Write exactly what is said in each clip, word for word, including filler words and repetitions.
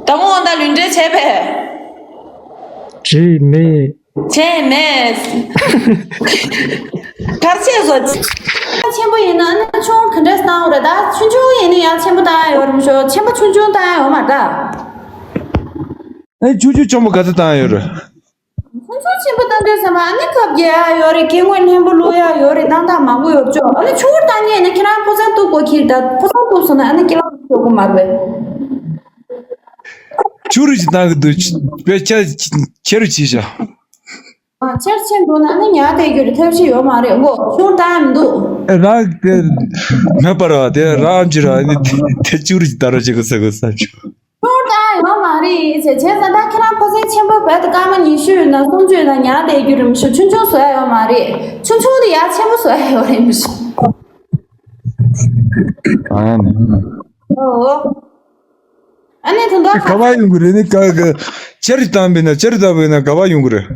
ད་འོང་ད་ལུས་འབྲེལ་བྱས་པས། བྱས་མེད། བྱས་མེད། གར་བྱས་སོ། ཆེན་པོ་ཡིན་ན་ཨ་ནི་ཆུང་ག་འདྲས་བཏང་བ་རེད། ད་ཆུང་ཆུང་ཡིན་ན་ཡང་ཆེན་པོ་བཏང་ཡ་ཡོད་རེད་མི་ཤོ། ཆེན་པོ་ཆུང་ཆུང་བཏང་ཡ་ཡོད་མ་རེད་ད། ཨེ་ཆུང་ཆུང་ཆེན་པོ་ག་ཚོད་བཏང་ཡ་ཡོད་རེད། ཆུང་ཆུང་ཆེན་པོ་བཏང་དུས་ཙམ་པ་ཨ་ནི་ཁབ་རྒྱག་ཡ་ཡོད་རེད། སྐྱེ་དངོས་ལྷན་པོ་བླུག་ཡ་ཡོད་རེད། བཏང་སྟངས་མང་པོ་ཡོད་ཅོ། ཨ་ནི་ཆུང་བཏང་ངེས་ནི་ཁྱེད་རང་ཕོ་ཚན་གཏུབ་དགོས་ཁྱེར། ད་ཕོ་ཚན་གཏུབ་སོང་ན་ཨ་ནི་སྐྱེ་ལ་ཤོག་གི་མ་རེད། ཆུ་རུ་ཅིག་བཏང་གི་འདུག་དཔེ་ཆ་ཆེ་རུ་ཕྱིན་ཤག་ཆེར་ཕྱིན་འདུག་ན་ནི་ཉར་བསྡད་རྒྱུ་རེད། ཐབས་ཤེས་ཡོད་མ་རེད་མགོ། ཆུང་བཏང་མི་འདུག་ཨེ་རང་དེ་མེད་པ་ར་དེ་རང་ཅི་ར་ནི་དེ་ཆུ་རུ་ཅིག་ད་ར་ཅིག་གི་ཟེར་གི་བསམ་བྱུང་། ཆུང་བཏང་ཡོད་མ་རེད་ཟེར་བྱས་ཙང་ད་ཁྱེད་རང་ཕོ་ཚན་ཆེན་པོ་བས་ད་སྐར་མ་ཉི་ཤུ་ཡོད་ན་སུམ་ཅུ་ཡོད་ན་ཉར་བསྡད་རྒྱུ་རེད་མི་ཤོ། ཆུང་ཆུང་བཟོ་ཡ་ཡོད་མ་རེད། ཆུང་ཆུང་དེ་ཡ་ཆེན་པོ་བཟོ་ཡ་ཡོད་རེད་མི་ཤོ། ཨ་ནི། ཨོ། ཨ་ནི་དོན་དག་ག་པར་ཡོང་གི་རེད། ནི་ག་ག་ཆེ་རུ་བཏང་བས་ན་ཆེ་རུ་བཏང་བས་ན་ག་པར་ཡོང་གི་རེད།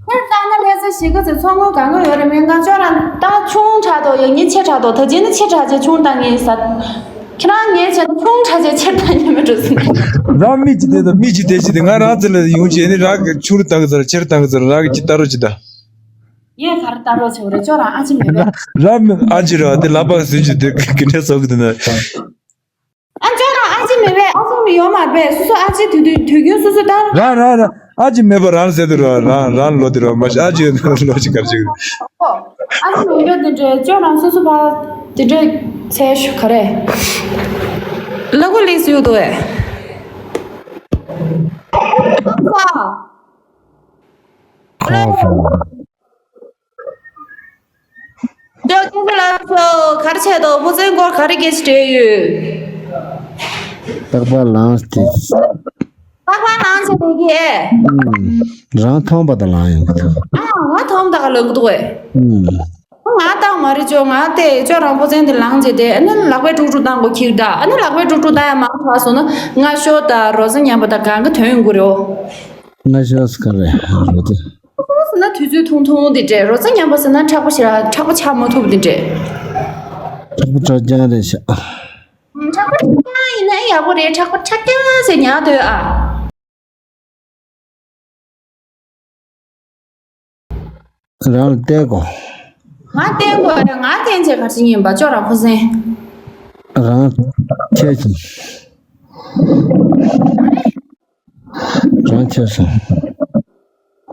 ཆེ་རུ་བཏང་ན་ལྷ་ས་གཞིས་ཀ་ཚོའི་ཚོང་དངུལ་གང་ག་ཡོད་རེད། མིན་གང་ཅོག་རང་ད་ཆུང་དྲགས་དོ་ཡང་ཉིད་ཆེ་དྲགས་དོ། ད་རྗེས་ནི་ཆེ་དྲགས་ཆེ་ཆུང་བཏང་ངེས་ས། ཁྱེད་རང་ངས་བྱས་ན་ཆུང་དྲགས་ཆེ་ཆེ་བཏང་ངེས་མི་འགྲོ་སོང་། རང་མི་གཅིག་དེ་དང་མི་གཅིག་དེ་གཅིག་དེ་ང་རང་ཚེ་ལ་ཡོང་བྱས་ནི་རང་གི་ཆུང་རུ་བཏང་གི་ཚར་ཆེ་རུ་བཏང་གི་ཚར་རང་གི་ཅི་ལྟ་རོགས་ཅི་ད། ངས་ག་རེ་ལྟ་རོགས་བྱེད་རེད། ཅོག་རང་ཨ་ཅེ་མེད་པས། རང་མི་ཨ་ཅེ་ར་དེ་ལག་པ་ཟིན་གྱི་དེ་གི་འདྲ་ཟོག་གི་དེ་ན། ཨ་ཅོག་རང་ཨ་ཅེ་མེད་པས། ཨ་ཅེ་མི་ཡོད་མ་རེད་པས། སོ་སོ་ཨ་ཅེ་དུས་དུས་དུས་རྒྱུན་སོ་སོ་ལྟར། རང་རང་རང་ཨ་ཅེ་མེད་པ་རང་ཟེར་དུ་ར་རང་རང་ལོ་དེ་ར་མ་ཤི་ཨ་ཅེ་ཡོད་ལོ་ཅི་གར་ཅིག་ཨ་ཅེ་མི་ཡོད་དེ་འདྲས་ཅོག་རང་སོ་སོ་ཕ་དེ་འདྲས་ཚད་ཤོ་ག་རེ། ལ་གོ་ལིག་སུ་ཡོད་དོ་ཨེ། ཁ་ཁ་ཟེར། ཅོ་ཁྱེད་ཚོ་ལ་ཚོ་ག་རེ་བྱས་འདུག་ཕོ་ཚན་སྐོར་ག་རེ་སྐད་ཆ་དྲིས་ཡོད། རྟག་པར་ལངས་ཏེ། རྟག་པར་ལངས་བྱས་བསྡད་ཀྱི་ཨེ། ཨུམ། རང་མཐོང་པ་དང་ལངས་ཡོང་གི་འདུག་ཨ་ང་མཐོང་དང་ལངས་གི་འདུག་ཨེ། ཨུམ། ང་བཏང་མ་རེད་ཅོ། ང་དེ་ཅོ་རང་ཕོ་ཚན་དེ་ལངས་བྱས་ཏེ་ཨ་ནི་ལག་པས་དཀྲུག་དཀྲུག་བཏང་དགོས་ཁྱེར་ད། ཨ་ནི་ལག་པས་དཀྲུག་དཀྲུག་བཏང་ཡ་མ་ཐག་སོང་ན་ང་ཤོ་དང་རོ་ས་མཉམ་པ་དང་གང་གི་དོན་ཡོང་གི་རེད་འོ། ང་ཤོ་ས་ག་རེ་རོ་ཏི། ཁོ་ཟེར་ན་དུས་ཚོད་ཐུང་ཐུང་འདི་འདྲས། རོ་ཙ་ཉམས་པ་ཟེར་ན་མཁྲེགས་པོ་ཞེ་དྲག་མཁྲེགས་པོ་ཆགས་མ་ཐུབ་འདི་འདྲས། མཁྲེགས་པོ་མཁྲེགས་རྐྱང་རེད་ཤག་མཁྲེགས་པོ་མཁྲེགས་རྐྱང་ཡིན་ན་ཡག་པོ་རེད། མཁྲེགས་པོ་མཁྲེགས་རྐྱང་ཟེར་ཉག་འདོད་ཨ། རང་ལ་བལྟས་གོ། ང་བལྟས་གོ་རེད། ང་བལྟས་བྱས་ག་ཅི་ཡིན་པ་ཅོག་རང་ཁུ་སེང་། རང་ཁྱེད་ཀྱིས། རང་ཁྱེར་སོང་།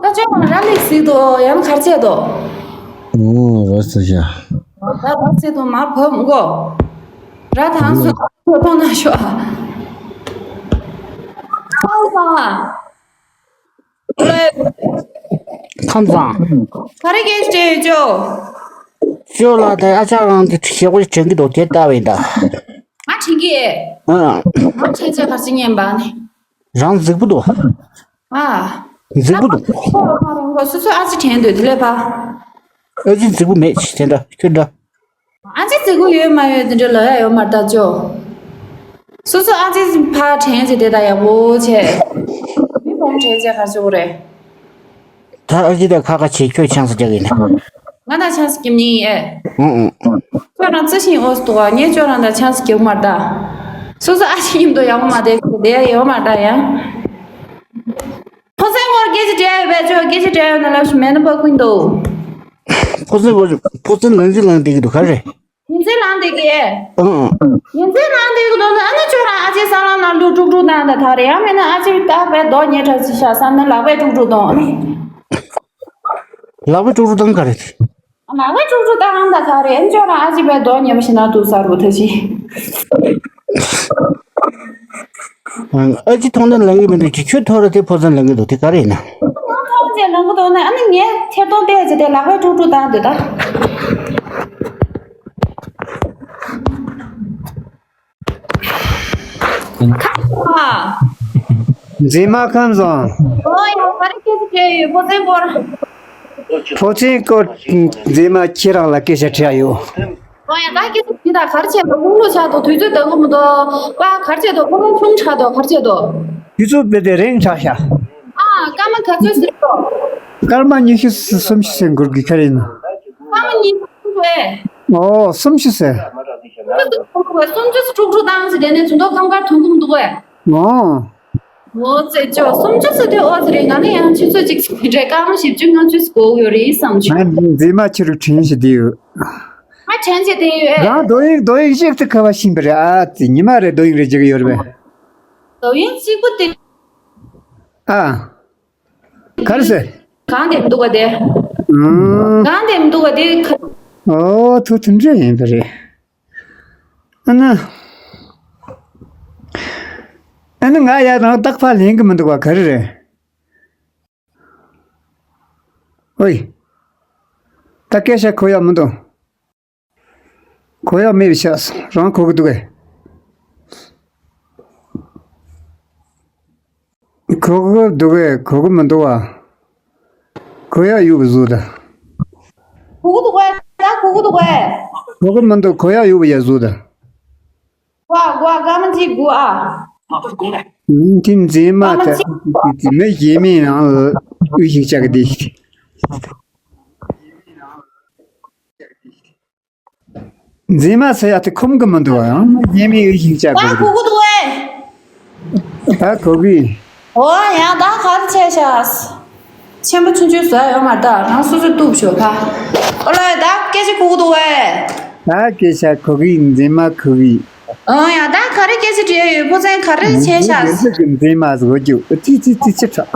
ད་ཅོག་རང་ར་ལིག་ཟིག་དོ་ཡང་གར་ཆེ་དོ། ཨོ་ར་ཟེར་ཤག་ད་ར་ཟིག་དོ་མ་བབ་མགོ། ར་དང་སུ་ཐོག་ཐོག་ན་ཤོག་ཨ། ཁམས་བཟང་། ཁམས་བཟང་། ག་རེ་སྐད་ཆ་དྲིས་ཡོད་ཅོག་ཅོག་ལ་དེ་ཨ་ཅག་རང་གི་ཞེ་པོ་དྲན་གི་འདུག་དེ་ལྟ་བས་ད། ང་དྲན་གི་ཨེ། ཨ། ང་དྲན་ཆེ་གར་ཅི་ཉན་པ་ནི། རང་རྫིག་པོ་འདུག་ཨ། རྫིག་པོ་འདུག་ཨ་མ་རང་གོ་སོ་སོ་ཨ་ཅེ་དྲན་འདོད་དེ་ལས་ཕ། ཨ་ཅེ་རྫིག་པོ་མེད་ཅི་དེ་འདྲ་ཁྱོད་འདྲ། ཨ་ཅེ་རྫིག་པོ་ཡོད་མ་ཡོད་དེ་འདྲ་ལབ་ཡ་ཡོད་མ་རེད་ད་ཅོ། སོ་སོ་ཨ་ཅེ་ཕ་དྲན་ཅེ་དེ་ད་ཡག་པོ་བྱས། མི་བོང་དྲན་ཅེ་གར་ཅོ་རེད། ད་ཨ་ཅེ་ད་ཁ་ཁ་བྱེད་ཁྱོད་ཆང་ས་རྒྱག་གི་ཡིན་ན། ང་ད་ཆང་ས་རྒྱབ་ནི་ཨེ། ཨུ་ཨུ། ཁྱོད་རང་རྩི་ཤིང་འོ་སི་འདུག་ག་ངས་ཁྱོད་རང་ད་ཆང་ས་རྒྱབ་མ་རེད་ད། སོ་སོ་ཨ་ཅེ་མཉམ་དུ་ཡག་པོ་མ་བསྡད་གི་དེ་ཡག་པོ་མ་རེད་ད་ཡ། ཕོ་སེང་སྐོར་སྐད་ཆ་དྲིས་ཡོད་པས་ཅོ། སྐད་ཆ་དྲིས་ཡོད་ན་ལབ་ཤིག་མེད་ན་པ་ཀུན་འདུག་ཕོ་སེང་སྐོར་ཕོ་སེང་ལངས་ཅི་ལངས་བསྡད་གི་འདུག་ག་རེ། ཡིན་ཚད་ལངས་བསྡད་གི་ཨེ། ཨུ་ཨུ། ཡིན་ཚད་ལངས་བསྡད་གི་འདུག་ན་ཨ་ནི་ཁྱོད་རང་ཨ་ཅེ་སང་ལ་ནང་དུ་དཀྲུག་དཀྲུག་བཏང་ད་ཐག་རེད། ཡང་མིན་ན་ཨ་ཅེ་ད་བས་རྡོ་ཉེ་དྲགས་ཅིག་ཤག་བསམ་ན་ལག་པས་དཀྲུག་དཀྲུག་གཏོང་། ལག་པས་དཀྲུག་དཀྲུག་བཏང་ག་རེད། ལག་པས་དཀྲུག་དཀྲུག་བཏང་ད་ཐག་རེད། ཨ་ནི་ཁྱོད་རང་ཨ་ཅེ་བས་རྡོ་ཉེ་བ་ཞིག་ནང་དུ་ཟ་རུ་ཐ་ཅི། ཨ་ཅེ་མཐོང་ན་ལངས་གི་མི་འདུག་ཅི་ཁྱོད་མཐོང་ར་དེ་ཕོ་སེང་ལངས་གི་འདུག་དེ་ག་རེ་ཡིན་ན། ང་མཐོང་རྗེས་ལངས་གི་འདུག་ན་ཨ་ནི་ངས་ཐེར་གཏོང་བལྟས་རྗེས་དེ་ལག་པས་དཀྲུག་དཀྲུག་བཏང་འདུག་ད། ཁ། མཛེས་མ་ཁམས་བཟང་། ཨོ་ཡ་ག་རེ་སྐད་ཆ་དྲིས་ཡོད་ཕོ་སེང་སྐོར། ཕོ་སེང་སྐོར་མཛེས་མ་ཁྱེད་རང་ལ་སྐད་ཆ་དྲིས་ཡོད། ཨོ་ཡ་ད་སྐད་ཆ་དྲིས་ད་ག་རེ་བྱས་འདུག་དགུང་ལོ་ཆགས་འདུག་དུས་ཚོད་འདང་གི་མི་འདུག་པ་ག་རེ་བྱས་འདུག་ཕོ་སེང་ཆུང་དྲགས་འདུག་ག་རེ་བྱས་འདུག་དུས་ཚོད་དཔེ་དེ་རིང་དྲགས་ཤག་ཨ་སྐར་མ་ག་ཚོད་ཟིན་འདུག་སྐར་མ་ཉི་ཤུ་སུམ་ཅུ་ཟིན་འགོར་གི་ག་རེ་ཡིན་ན། སྐར་མ་ཉི་ཤུ་ཟིན་འགོར་ཨེ། ཨོ་སུམ་ཅུ་ཟིན། སུམ་ཅུ་ཟིན་འགོར་སུམ་ཅུ་དཀྲུག་དཀྲུག་བཏང་ཟིན་དེ་ནས་ཚོན་མདོག་ཁམ་ཁར་ཐོན་གི་མི་འདུག་ཨེ། ཨོ། ཨོ་ཙེ་ཅོ་སུམ་ཅུ་ཙམ་དེ་ཨོ་ཙེ་རེད། ང་ནི་ཡང་ཆུ་ཚོད་གཅིག་ཙམ་རེད། སྐར་མ་བཞི་བཅུ་ལྔ་བཅུ་ཙམ་འགོར་ཡོད་རེད་བསམ་བྱུང་། ང་མཛེས་མ་ཁྱེད་རུ་དྲན་ཞིག་བསྡད་ཡོད། ང་དྲན་བྱས་བསྡད་ཡོད་ཨེ། རང་རྡོ་ཡིག་རྡོ་ཡིག་ཅིག་ཏུ་ཁ་བ་ཤིན་པ་རེད། ཨ་ཙི་ཉི་མ་རེ་རྡོ་ཡིག་རེ་བརྗེ་གི་ཡོད་རེད་པས། རྡོ་ཡིག་གཅིག་པུ་དེ། ཨ། ག་རེ་ཟེར། གང་དེ་མི་འདུག་ག་དེ། ཨང་། གང་དེ་མི་འདུག་ག་དེ་ཁ། ཨོ་ཐུ་ཐུ་འདྲ་ཡིན་པ་རེད། ཨ་ན། ཨ་ན་ང་ཡ་རང་རྟག་པར་ལེན་གི་མི་འདུག་བ། ག་རེ་རེད། ཨོའི། ད་སྐད་ཆ་གོ་ཡག་མི་འདུག་གོ་ཡག་མེད་པ་ཆགས་སོང་། རང་གོ་གི་འདུག་གས། གོ་གི་འདུག་གས། གོ་གི་མི་འདུག་བ། གོ་ཡག་ཡོད་པ་བཟོ་ད། གོ་གི་འདུག་གས། ད་གོ་གི་འདུག་གས། གོ་གི་མི་འདུག་གོ་ཡག་ཡོད་པ་ཡ་བཟོ་ད། གོ་ཨ་གོ་ཨ། སྐར་མ་གཅིག་སྒུག་ཨ། དེ་མཛེས་མ་ད་དེ་མི་གཞན་མའི་ནང་ལ་འུ་ཞིག་བཅག་གི་དེ། མཛེས་མ་ཟེར་ཡག་དེ་ཁོམ་གི་མི་འདུག་ཨང་། ཉེ་མི་ཡོད་ཞིག་བཅག་ད་དགོས་གོ་གི་འདུག་ཨེ། ད་གོ་གི། ཨོ་ཡང་ད་ག་རེ་བྱས་ཤག་ཆེན་པོ་ཆུང་ཆུང་བཟོ་ཡག་ཡོད་མ་རེད། ད་རང་སོ་སོས་གཏུབ་ཤོག་ད། ཨོ་ལོ་ད་སྐད་ཆ་གོ་གི་འདུག་ཨེ། ད་སྐད་ཆ་གོ་གི། མཛེས་མ་གོ་གི། ཨོ་ཡང་ད་ག་རེ་སྐད་ཆ་དྲིས་ཡོད། ཕོ་མཚན་ག་རེ་བྱས་ཤག་མཛེས་མ་ཟེར་གི། མཛེས་མ་ཟེར་གི། ཏི་ཏི་ཏི་ཅི་ཁྲ།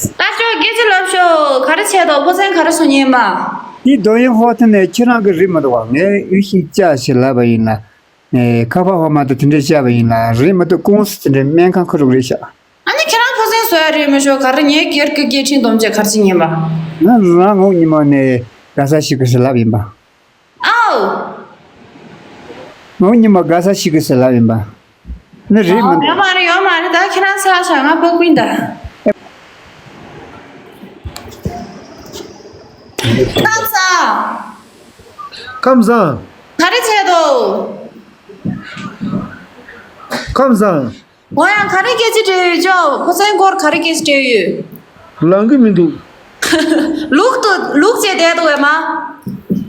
ད་ཅོ་སྐད་ཆ་ལབ་ཤོག་ག་རེ་བྱས་འདུག་ཕོ་མཚན་ག་རེ་བཟོ་མཁན་པ། འདི་རྡོ་ཡིན་ཧོ་ཐི་ནས་ཁྱེད་རང་གི་རེད་མི་འདུག་བ། ངས་འུ་ཤིང་བཅག་ཞེས་ལབ་པ་ཡིན་ལ། ཨེ། ཁ་པར་ཧོ་མ་དེ་དེ་འདྲས་བཤད་པ་ཡིན་ལ། རེད་མི་འདུག་ཀུང་སི་དེ་འདྲས་སྨན་ཁང་ཁ་རུ་རེད་ཤག་ཨ་ནི་ཁྱེད་རང་ཕོ་མཚན་བཟོ་ཡག་རེད་མི་ཤོག་ག་རེ་ངའི་སྒེར་གྱི་སྐད་འཕྲིན་སྡོམ་བྱས་ག་རེ་བྱེད་མཁན་པ། ང་རང་ངོ་ཉི་མ་ནས་ག་ས་ཞིག་གི་ཟེར་ལབ་ཡིན་པ། ཨའོ། ངོ་ཉི་མ་ག་ས་ཞིག་གི་ཟེར་ལབ་ཡིན་པ། ནི་རེད་མི་འདུག་ཡོད་མ་རེད། ཡོད་མ་རེད། ད་ཁྱེད་རང་ཚར་ཤག་ང་ཕོ་ཀུན་ད། ཁམས་བཟང་། ཁམས་བཟང་། ག་རེ་བྱས་འདུག་ཁམས་བཟང་། འོ་ཡང་ག་རེ་སྐད་ཆ་དྲིས་ཡོད་ཅོ། ཕོ་མཚན་སྐོར་ག་རེ་སྐད་ཆ་དྲིས་ཡོད། ལང་གི་མི་འདུག་ལུག་ཏུ་ལུག་བྱས་བསྡད་འདུག་བས་མ།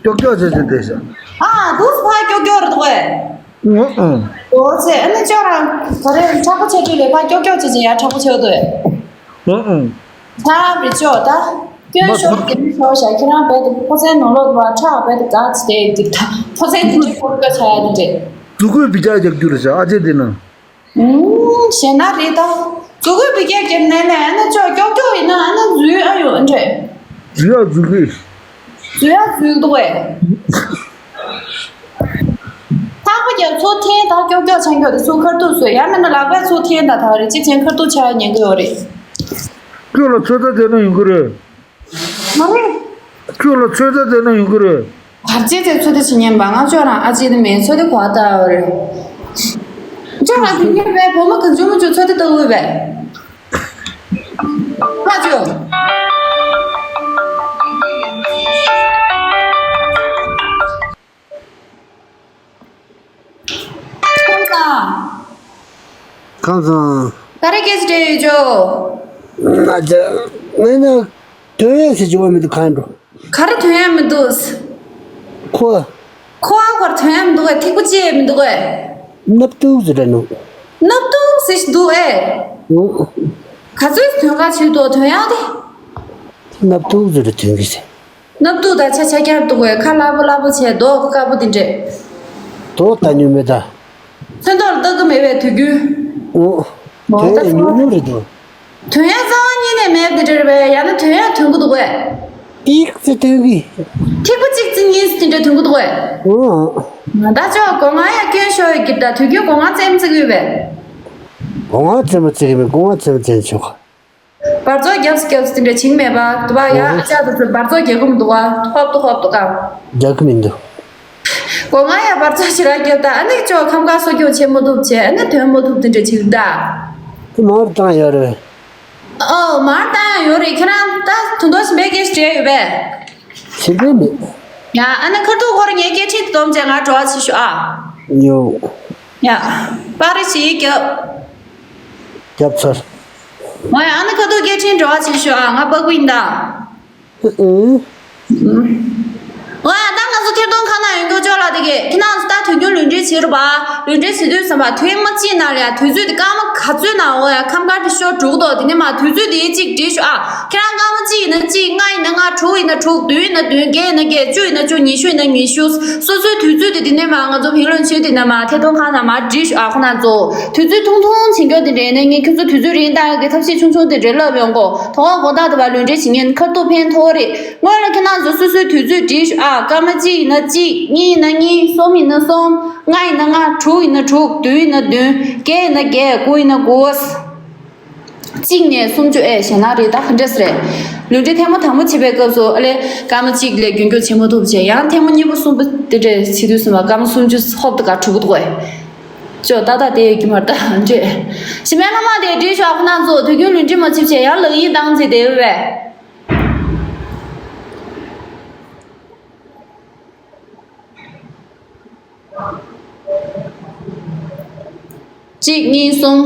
ཀྱོག་ཀྱོག་བྱས་བྱས་བསྡད་ཤག་ཨ་འདུག་ཕ་ཀྱོག་ཀྱོག་རེད་འདུག་བས། ཨོ་ཨོ། འོ་ཚེ་ཨ་ནི་ཅོ་རང་ག་རེ་མཁྲེགས་པོ་བྱས་དུས་ལས་ཕ་ཀྱོག་ཀྱོག་བྱས་བྱས་ཡ་མཁྲེགས་པོ་བྱས་འདུག་བས། ཨོ་ཨོ། ད་རེ་ཅོ་ད། སྐྱོན་ཤོར་དེ་མི་ཤོར་ཤག་ཁྱེད་རང་བས་དེ་ཕོ་མཚན་ནང་ལོགས་ལ་ཁྲག་བས་དེ་དགའ་ཚེ་དེ་དེ་ད་ཕོ་མཚན་དེ་འདྲའི་ཀྱོག་ཀྱོག་བྱ་ཡ་དེ་འདྲས། དུ་ཀོས་བི་ཀྱག་རྒྱག་རྒྱུ་རེད་ཤག་ཨ་ཅེ་དེ་ན། ཨུམ། ཞེ་ན་རེད་ད། ཙུ་གུའི་བི་ཀའི་གེབ་ནས་ནས་ཨ་ན་ཅོ་ཀྱོག་ཀྱོག་ཡིན་ན་ཨ་ན་འཛུལ་ཨ་ཡོད་ཨ་འདྲས། འཛུལ་ཡག་འཛུལ་གི། འཛུལ་ཡག་འཛུལ་འདུག་བས། ཐག་པ་རྒྱབ་ཚུར་འཐེན་ད། ཀྱོག་ཀྱོག་ཆང་ཀྱོག་དེ་ཚུར་ཁར་ཐུག་བཟོས་ཡང་མིན་ན་ལག་པས་ཚུར་འཐེན་ད། ད་རེ་གཅིག་ཅན་ཁར་ཐུག་ཆགས་ཉན་གི་ཡོད་རེད། ཁྱོད་ལ་ཚོད་ལྟ་བསྡད་ན་ཡོང་གི་རེད། མ་རེད། ཁྱོད་ལ་ཚོད་ལྟ་བསྡད་ན་ཡོང་གི་རེད། བར་ཆད་ཚེ་ཚོད་ལྟ་བྱེད་ཉན་པ་ང་ཅོ་རང་ཨ་ཅེ་ནི་མེད་ཚོད་ལྟ་གོ་ཨ་ལྟ་བ་རེད། ཅོ་རང་དེ་ཉན་པའི་བུ་མོ་གང་བྱུང་མ་བྱུང་ཚོད་ལྟ་ལྟ་དགོས་པས། ཁ་ཅོ། ཁམས་བཟང་། ཁམས་བཟང་། ག་རེ་སྐད་ཆ་དྲིས་ཡོད་ཅོ། ང་ཅག་ངས་ན་དོན་ཡག་ཞིག་བྱུང་བ་མི་འདུག་གང་འགྲོ། ག་རེ་དོན་ཡག་མི་འདུག་ཁོ། ཁོ་ཨ་ཁོར་དོན་ཡག་མི་འདུག་གས། ཐིག་པོ་ཅི་ཡང་མི་འདུག་གས། སྣབས་ཐུག་ཟེར་ར་ནོ། སྣབས་ཐུག་ཟེར་ཞིག་འདུག་ཨེ། ཨོ། ག་ཚོད་དོན་ག་ཆེ་འདུག་དོན་ཡག་དེ། སྣབས་ཐུག་ཟེར་ར་དོན་གི་ཟེར། སྣབས་ཐུག་ད་ཆ་ཆ་རྐྱང་འདུག་གས། ཁ་སླ་པོ་སླ་པོ་བྱས་མདོག་དཀར་པོ་དེ་འདྲས། མདོག་ལྟ་མྱོང་མེད་ད། ཚོན་མདོག་ལ་ལྟ་གི་མེད་པའི་དུས་རྒྱུན། ཨོ། མོ་ད་དེ་ཚོ་ཉུང་ཉུང་རེད་དོ། དོན་ཡག་རྩ་བ་ཉིད་ནས་མེད་པ་དེ་འདྲ་རེད་པས། ཡང་ན་དོན་ཡག་དོན་གི་འདུག་གས། ཏིག་ཙི་དོན་གི། ཐིག་པོ་གཅིག་ཙི་གཉིས་ཙི་དེ་འདྲ་དོན་གི་འདུག་གས། ཨོ། ད་ཅོ་སྒོ་ང་ཡ་སྐྱོན་ཤོར་ཡོད་ཀྱི་ད། དུས་རྒྱུན་སྒོ་ང་རྩེད་མོ་རྩེ་གི་ཡོད་པས། སྒོ་ང་རྩེད་མོ་རྩེ་གི་མེད། སྒོ་ང་རྩེད་མོ་རྩེ་ཆོག་འབར་རྫོག་རྒྱབ་སུ་རྒྱབ་སུ་དེ་འདྲ་བྱིང་མེད་པ། དུ་བ་ཡ་ཨ་ཅག་དུ་དུ་འབར་རྫོག་རྒྱག་གི་མི་འདུག་བ། ཧོབ་ཏུ་ཧོབ་ཏུ་བཀག་རྒྱག་གི་མི་འདུག་སྒོ་ང་ཡ་འབར་རྫོག་ཞེ་དྲག་རྒྱབ་ད། ཨ་ནི་ཅོ་ཁམས་ཁ་སོ་སྐྱོ་བྱེད་མ་ཐུབ་བྱས། ཨ་ནི་དོན་མ་ཐུབ་དེ་འདྲ་བྱེད་ད། དེ་མང་རུ་བཏང་ཡོད་རེད། ཨོ་མར་བཏང་ཡོད་རེད། ཁྱེད་རང་ད་དུང་དོ་ཞིམ་པའི་སྐད་ཆ་དྲིས་ཡོད་པས། ཞིམ་པའི་མེད། ཡ་ཨ་ནི་ཁ་ཐུག་ཁོ་རང་ངའི་སྐད་འཕྲིན་དུ་སྡོམ་བྱས་ང་འགྲོ་བ་བྱེད་ཤོག་ཨ། ཡོ། ཡ། པར་རིས་ཞིག་རྒྱབ། རྒྱབ་ཚར། ང་ཡང་ཨ་ནི་ཁ་ཐུག་སྐད་འཕྲིན་འགྲོ་བ་བྱེད་ཤོག་ཨ། ང་པ་ཀུ་ཡིན་ད། ཨུ་ཨུ། ང་ཡང་ད་ང་ ཚོ་ཐད་གཏོང་ཁང་ནང་ཡོད་མཁན་ཅོག་ལ་དེ་གས་ཁྱེད་རང་ཚོ་ད་དུས་རྒྱུན་ལུས་འབྲེལ་བྱེད་རུ་བ། ལུས་འབྲེལ་བྱེད་དུས་ཙམ་པ་དུས་མ་གཅིག་ནང་ལ་ཡ་དུས་ཚོད་དེ་སྐར་མ་ག་ཚོད་ནང་འོ་ཡ་ཁམས་དཀར་དེ་ཤོར་འགྲོ་གི་འདུག་དེ་ནས་མ་དུས་ཚོད་དེ་གཅིག་བྲིས་ཤོག་ཨ། ཁྱེད་རང་སྐར་མ་གཅིག་ཡིན་ན་གཅིག་ལྔ་ཡིན་ན་ལྔ་དྲུག་ཡིན་ན་དྲུག་བདུན་ཡིན་ན་བདུན་བརྒྱད་ཡིན་ན་བརྒྱད་བཅུ་ཡིན་ན་བཅུ་ཉི་ཤུ་ཡིན་ན་ཉི་ཤུ། སོ་སོའི་དུས་ཚོད་དེ་དེ་ནས་མ་ང་ཚོ་བྷིང་ལོན་ཆོས་དེ་ནས་མ་ཐད་གཏོང་ཁང་ནང་མ་བྲིས་ཤོག་ཨ། ཁོ་ན་ཚོ་དུས་ཚོད་ཐུང་ཐུང་བྱེད་མཁན་དེ་འདྲས་ནས་ངས་ཁྱོད་ཚོ་དུས་ཚོད་རིང་བཏང་ཡོད་ཀྱི་ཐབས་ཤེས་ཆུང་ཆུང་དེ་འདྲས་ལབ་ཡོང་གོ་དོ་དགོང་དག་དུ་བ་ལུས་འབྲེལ་བྱེད་མཁན་ཁ་ཐུག་ཕན་ཐོགས་རེད། སྔོན་ལ་ཁྱེད་རང་ཚོ་སོ་སོའི་དུས་ཚོད་བྲིས་ཤོག་ཨ། སྐར་མ་གཅིག་ཡིན་ན་གཅིག་གཉིས་ཡིན་ན་གཉིས། གསུམ་ཡིན་ན་གསུམ། ལྔ་ཡིན་ན་ལྔ། དྲུག་ཡིན་ན་དྲུག་བདུན་ཡིན་ན་བདུན། བརྒྱད་ཡིན་ན་བརྒྱད། དགུ་ཡིན་ན་དགུ། གཅིག་ནས་སུམ་ཅུ་ཨེ་ཞེ་ན་རེད་ད་ག་འདྲས་རེད། ལུས་འབྲེལ་ཐེངས་མ་དང་པོ་བྱེད་པའི་སྐབས་སུ་ཨ་ལས་སྐར་མ་གཅིག་ལས་རྒྱུན་འཁྱོངས་བྱེད་མ་ཐུབ་བྱས་ཡང་ཐེངས་མ་གཉིས་པ་གསུམ་པ་དེ་འདྲས་བྱེད་དུས་སུ་མ་སྐར་མ་སུམ་ཅུ་ཧོབ་ཏེ་ག་དྲུག་པོ་དགོས། ཅོ་ཏག་ཏག་དེ་ཡོད་ཀྱི་མ་རེད་ད་འདྲས། ཞི་མའི་ལྷ་མ་དེ་བྲིས་ཤོག་ཁོ་ན་ཚོ་དུས་རྒྱུན་ལུས་འབྲེལ་མ་བྱེད་བྱས་ཡང་ལག་གཡས་བཏང་བྱས་དེ་ཡོད་པས། གཅིག་གཉིས། གསུམ།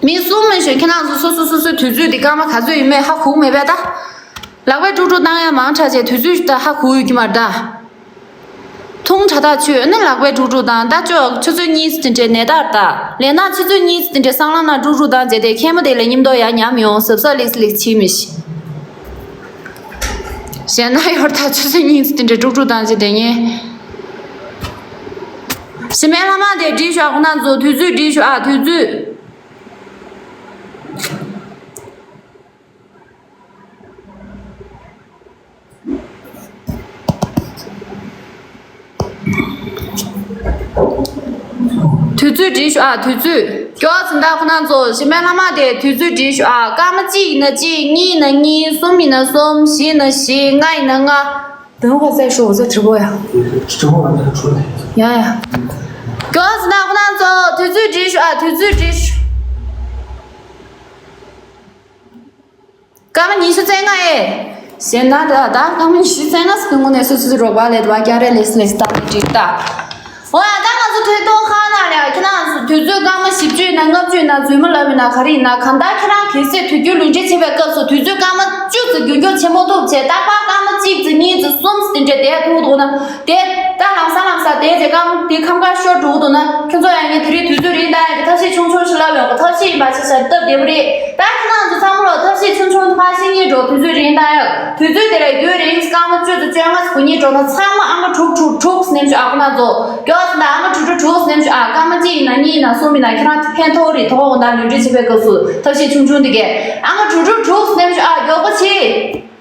མི་གསུམ་མི་ཞོན་ཁྱེད་རང་ཚོ་སོ་སོ་སོ་སོའི་དུས་ཚོད་འདི་སྐར་མ་ག་ཚོད་ཡིན་མེད་ཧ་གོ་མེད་པས་ད། ལག་པས་དཀྲུག་དཀྲུག་བཏང་ཡ་མང་དྲགས་བྱས་དུས་ཚོད་ད་ཧ་གོ་ཡོད་ཀྱི་མ་རེད་ད། ཐུང་དྲགས་ཐག་ཆོད་ནི་ལག་པས་དཀྲུག་དཀྲུག་བཏང་ད་ཅོག་ཆུ་ཚོད་གཉིས་ཙམ་དེ་འདྲའི་ནས་ད་ད་ལས་ན་ཆུ་ཚོད་གཉིས་ཙམ་དེ་འདྲའི་སྲང་ལམ་ན་དཀྲུག་དཀྲུག་བཏང་བྱས་ཏེ་མཁལ་མ་དེ་ལ་མཉམ་དུ་ཡ་ཉམས་ཡོང་གཟབ་གཟབ་ལེགས་ལེགས་བྱེད་མི་ཤེས། གཞན་ན་ཡོར་ཐག་ཆུ་ཚོད་གཉིས་ཙམ་དེ་འདྲའི་དཀྲུག་དཀྲུག་བཏང་བྱས་ཏེ་ངས། ཞི་མའི་ལྷ་མ་དེ་བྲིས་ཤོག་ཁོ་ན་ཚོ་དུས་ཚོད་བྲིས་ཤོག་ཨ་དུས་ཚོད། དུས་ཚོད་བྲིས་ཤོག་ཨ་དུས་ཚོད། ཀྱོག་ཟིན་ད་ཁོ་ན་ཚོ་ཞི་མའི་ལྷ་མ་དེ་དུས་ཚོད་བྲིས་ཤོག་ཨ། སྐར་མ་གཅིག་ཡིན་ན་གཅིག་གཉིས་ཡིན་ན་གཉིས། གསུམ་ཡིན་ན་གསུམ། བཞི་ཡིན་ན་བཞི། ལྔ་ཡིན་ན་ལྔ། དོན་ཧ་ཟེར་ཤོག་ཟེར་དྲི་བ་ཡ། དྲི་བ་ཡ་ཡ། ཀྱོག་ཟིན་ད་ཁོ་ན་ཚོ་དུས་ཚོད་བྲིས་ཤོག་ཨ་དུས་ཚོད་བྲིས་ཤོག་སྐར་མ་ཉི་ཤུ་རྩ་ལྔ་ཨེ། ཞེ་ན་ད་ད་སྐར་མ་ཉི་ཤུ་རྩ་ལྔ་ཟེར་གྱི་ངོ་ནས་སོ་སོ་སོ་རོགས་པ་ལས་དུ་བ་སྐྱ་རེ་ལེས་ལེས་ད་ནི་འགྲིག་ད། འོ་ཡ་ད་ང་ཚོ་ཐོན་གཏོང་ཁང་ནང་ལ་ཡ་ཁྱེད་རང་ཚོ་དུས་ཚོད་སྐར་མ་བཞི་བཅུ་ཡིན་ན་ལྔ་བཅུ་ཡིན་ན་རྫུན་མ་ལབ་ཡིན་ན་ག་རེ་ཡིན་ན་གང་ལྟར་ཁྱེད་རང་གལ་སྲིད་དུས་རྒྱུན་ལུས་འབྲེལ་བྱེད་པའི་སྐབས་སུ་དུས་ཚོད་སྐར་མ་བཅུ་ཙམ་རྒྱུན་འཁྱོངས་བྱེད་མ་ཐུབ་བྱས་རྟག་པར་སྐར་མ་གཅིག་ཙམ་གཉིས་ཙམ་གསུམ་ཙམ་དེ་འདྲ་བསྡད་ཐུབ་འདུག་ན། དེ་ད་ལམ་སང་ལམ་སང་དེ་རྗེས་ཀ་དེ་ཁམས་ཁ་ཤོར་འགྲོ་གི་འདུག་ན་ཁྱོད་ཚོ་ཡང་ངས་དེ་རིང་དུས་ཚོད་རིང་བཏང་ཡག་གི་ཐབས་ཤེས་ཆུང་ཆུང་ཞིག་ལབ་ཡོང་གི། ཐབས་ཤེས་ཡིན་པ་ཆ་བཞག་སྟབས་བདེ་པོ་རེད། ད་ཁྱེད་རང་ཚོ་ཚང་མ་ལོ་ཐབས་ཤེས་ཆུང་ཆུང་ཕར་ཤེས་ཉེས་འགྲོ། དུས་ཚོད་རིང་བཏང་ཡག་དུས་ཚོད་དེ་ལ་རྒྱུན་རིང་སྐར་མ་བཅུ་ཙམ་བཅོ་ལྔ་ཙམ་དགུ་ཉིས་འགྲོ་ན་ཚང་མ་ཨ་མ་དྲུག་དྲུག་དྲུག་ནེམ་ཤོག་ཨ་ཁོ་ན་ཚོ་མགྱོགས་ཙམ་དང་ཨ་མ་དྲུག་དྲུག་དྲུག་ནེམ་ཤོག་ཨ། སྐར་མ་གཅིག་ཡིན་ན་གཉིས་ཡིན་ན་གསུམ་ཡིན་ན་ཁྱེད་རང་ཕན་ཐོགས་རེད། དོ་དགོང་དག་ལུས་འབྲེལ་བྱེད་པའི་སྐབས་སུ་ཐབས་ཤེས་ཆུང་ཆུང་དེ་གས་ཨ་མ་དྲུག་དྲུག་དྲུག་ནེམ་ཤོག་ཨ། མགྱོགས་པོ་བྱེད།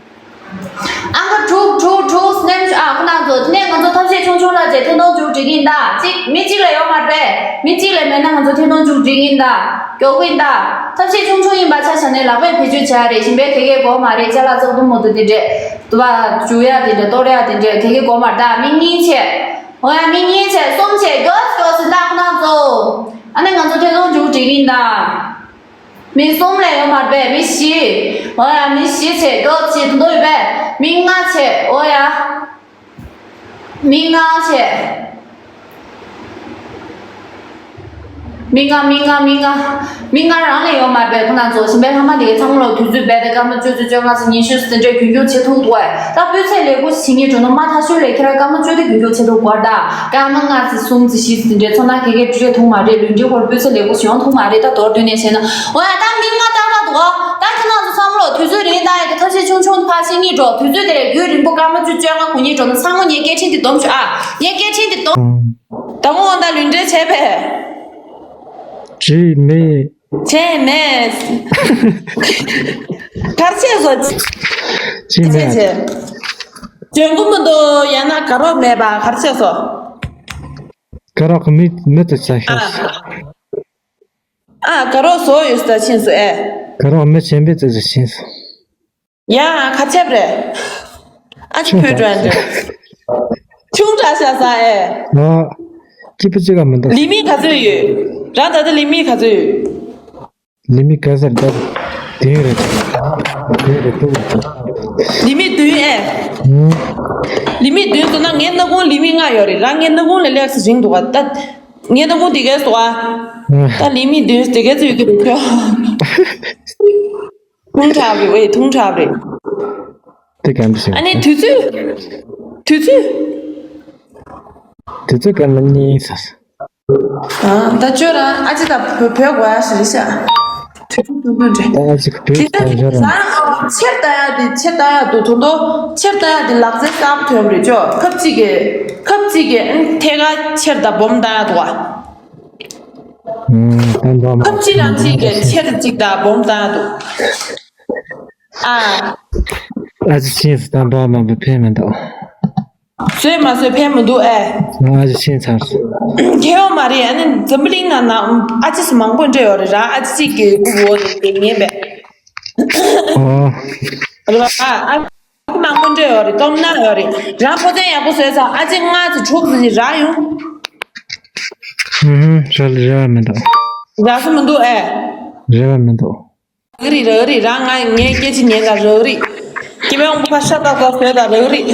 ཨ་མ་དྲུག་དྲུག་དྲུག་ནེམ་ཤོག་ཨ་ཁོ་ན་ཚོ། དེ་ནས་ང་ཚོ་ཐབས་ཤེས་ཆུང་ཆུང་ལ་རྗེས་ཐེངས་མང་པོ་མཇུག་སྒྲིལ་གྱི་ཡིན་ད། གཅིག་མི་གཅིག་ལ་ཡོད་མ་རེད་པས། མི་གཅིག་ལ་མེད་ན་ང་ཚོ་ཐེངས་མང་པོ་མཇུག་སྒྲིལ་གྱི་ཡིན་ད། མགྱོགས་པོ་ཡིན་ད། ཐབས་ཤེས་ཆུང་ཆུང་ཡིན་པ་ཆ་བཞག་ནས་ལག་པས་བེད་སྤྱོད་བྱ་རེད། ཞིམ་པའི་གད་གད་དགོས་མ་རེད། ཅ་ལག་བཙོག་དུམ་མོ་དུ་དེ་འདྲས་དུ་བ་འཇུ་ཡ་དེ་འདྲས་གཏོར་ཡ་དེ་འདྲས་གད་གད་དགོས་མ་རེད་ད། མི་གཉིས་བྱས། འོ་ཡ་མི་གཉིས་བྱས་གསུམ་བྱས་མགྱོགས་མགྱོགས་ཟིན་ད་ཁོ་ན་ཚོ། ཨ་ནི་ང་ཚོ་ཐེངས་མང་པོ་མཇུག་སྒྲིལ་གྱི་ཡིན་ད། མི་གསུམ་ལས་ཡོད་མ་རེད་པས། མི་བཞི། འོ་ཡ་མི་བཞི་བྱས་མགྱོགས་བྱས་དུ་འདོད་ཡོད་པས། མི་ལྔ་བྱས། འོ་ཡ། མི་ལྔ་བྱས། མི་ལྔ་མི་ལྔ་མི་ལྔ། མི་ལྔ་རང་ལས་ཡོད་མ་རེད་པས། ཁོ་ན་ཚོ་ཞིམ་པའི་ལྷ་མ་དེ་གའི་ཚང་མ་ལོ་དུས་ཚོད་རྦད་དེ་སྐར་མ་བཅུ་ཚོད་བཅོ་ལྔ་ཚོད་ཉི་ཤུ་ཚོད་དེ་འདྲའི་རྒྱུན་འཁྱོངས་བྱེད་ཐུབ་འདུག་པས། ད་སྤུས་ཚད་ལེགས་པོ་ཞིག་བྱེད་སྙིང་འདོད་ན་མ་མཐའ་ཤོས་ལས་ཁྱེད་རང་སྐར་མ་བཅུ་དེ་རྒྱུན་འཁྱོངས་བྱེད་ཐུབ་དགོས་རེད་ད། སྐར་མ་ལྔ་ཚོད་གསུམ་ཚོད་བཞི་ཚོད་དེ་འདྲའི་ཚོ་ན་ག་གེ་འགྲུལ་བསྡད་ཐུབ་མ་རེད། ལུས་འབྲེལ་སྐོར་སྤུས་ཚད་ལེགས་པོ་ཞིག་ཡོང་ཐུབ་མ་རེད། ད་མདོར་བསྡུས་ནས་བཤད་ན། འོ་ཡ་ད་མི་ལྔ་ཏག་ཏག་འདུག་ད་ཁྱེད་རང་ཚོ་ཚང་མ་ལོ་དུས་ཚོད་རིང་བཏང་ཡག་གི་ཐབས་ཤེས་ཆུང་ཆུང་ཕར་ཕྱིན་གཉིས་འགྲོ། དུས་ཚོད་དེ་ལས་རྒྱུན་རིང་པོ་སྐར་མ་བཅུ་བཅོ་ལྔ་དགུ་ཉིས་འགྲོ་ན་ཚང་མ་ངས་སྐད་འཕྲིན་དེ་སྡོམ་ཤོག་ཨ། ངས་སྐད་འཕྲིན་དེ་སྡོམ། ད་དགོང་དག་ལུས་འབྲེལ་བྱས་པས། བྱས་མེད། བྱས་མེད། གར་བྱས་སོ། བྱས་མེད། བྱས་བྱས། འཇོན་གོ་མི་འདུག་ཡང་ན་དགའ་རོགས་མེད་པ་གར་བྱས་སོ། དགའ་རོགས་མི་མི་དུ་ཚ་ཤ། ཨ། ཨ་དགའ་རོགས་བཟོ་ཡོད་ས་ཕྱིན་སོ་ཨེ། དགའ་རོགས་མི་ཆེན་པོའི་ཙི་ཙི་ཕྱིན་སོ། ཡ་ཁ་ཆེབ་རེད། ཨ་ཅི་ཆུང་ཕུད་དྲགས་དྲན་ཤག་དྲན། ཆུང་དྲགས་ཤག་ས་ཨེ། ཨ། སྐྱིད་པོ་ཅི་ག་མི་འདུག་ལི་མི་ག་ཚོད་ཡོད། རང་ད་ལྟ་ལི་མི་ག་ཚོད་ཡོད། ལི་མི་ག་ཚོད་ད། བདུན་རེད། བདུན་རེད་འདུག་ལི་མི་བདུན་ཨེ། ཨུམ། ལི་མི་བདུན་སོང་ན་ངའི་སྣ་ཁུང་ལི་མི་ལྔ་ཡོད་རེད། རང་ངའི་སྣ་ཁུང་ལས་ལེགས་སུ་རིང་འདུག་ག་ད། ངའི་སྣ་ཁུང་དེ་གས་སོ་ཨ། ཨ། ད་ལི་མི་བདུན་དེ་གས་ཚོད་ཡོད་ཀྱི་རེད་ཁྱོད། ཐུང་དྲགས་རེད་ཝེ། ཐུང་དྲགས་རེད། དེ་ག་འདྲ་ཞིག་ཨ་ནི་དུས་ཚོད། དུས་ཚོད། དུས་ཚོད་སྐར་མ་གཉིས་ཟེར། ཨ། ད་ཅོ་རང་ཨ་ཅེ་དང་བོད་བོད་གོ་ཡ་ཞིག་རེད་ཤག་དུས་ཚོད་ཐུང་ཐུང་རེད། ད་ཨ་ཅེ་བོད་དེ་ད་ད་ཅོ་རང་ཆེར་ལྟ་ཡ་དེ་ཆེར་ལྟ་ཡ་འདུག་དོན་དུ་ཆེར་ལྟ་ཡ་དེ་ལག་རྩལ་གསར་པ་ཐོན་རེད་ཅོ། ཁབ་གཅིག་གི་ཁབ་གཅིག་གི་ཨ་ནི་ཐད་ཀར་ཆེར་དང་སྦོམ་ལྟ་ཡ་འདུག་བ། ཨུམ། ད་འདྲ་མ་ཁབ་གཅིག་རང་གཅིག་གི་ཆེར་གཅིག་དང་སྦོམ་ལྟ་ཡ་འདུག་ཨ། ཨ་ཅེ་ཤེས་སུ་ད་འདྲ་མ་བུ་ཕན་མི་འདུག་བཟོས་མ་བཟོས་ཕན་མི་འདུག་ཨེ། ང་ཨ་ཅེ་ཤེས་ཚར་སོང་། ཁྱེད་ཡོང་མ་རེད། ཨ་ནི་འཛམ་བུ་གླིང་ནང་ན་ཨ་ཅེ་སུ་མང་པོ་འདྲ་ཡོད་རེད། རང་ཨ་ཅེ་གཅིག་གི་རྐུབ་འོག་ནས་དེ་ངན་པས། ཨོ། རེད་པ། ཨ་ཅེ་མང་པོ་འདྲ་ཡོད་རེད། སྟོབས་ན་ཡོད་རེད། རང་ཕོ་ཚན་ཡག་པོ་བཟོས་ཙང་ཨ་ཅེ་ལྔ་ཙམ་དྲུག་ཙམ་ཞིག་རག་ཡོང་། ཧུམ་ཧུམ། རེད་རེད་པ་མི་འདུག་རག་ས་མི་འདུག་ཨེ། རེད་པ་མི་འདུག་རག་རེད་རག་རེད། རང་ང་ངའི་སྐད་ཆ་ཉན་དང་རག་རེད། སྐྱེ་བའི་དབང་པོ་ཕར་ཤ་སྟག་སྟག་བཟོས་དང་རག་རེད།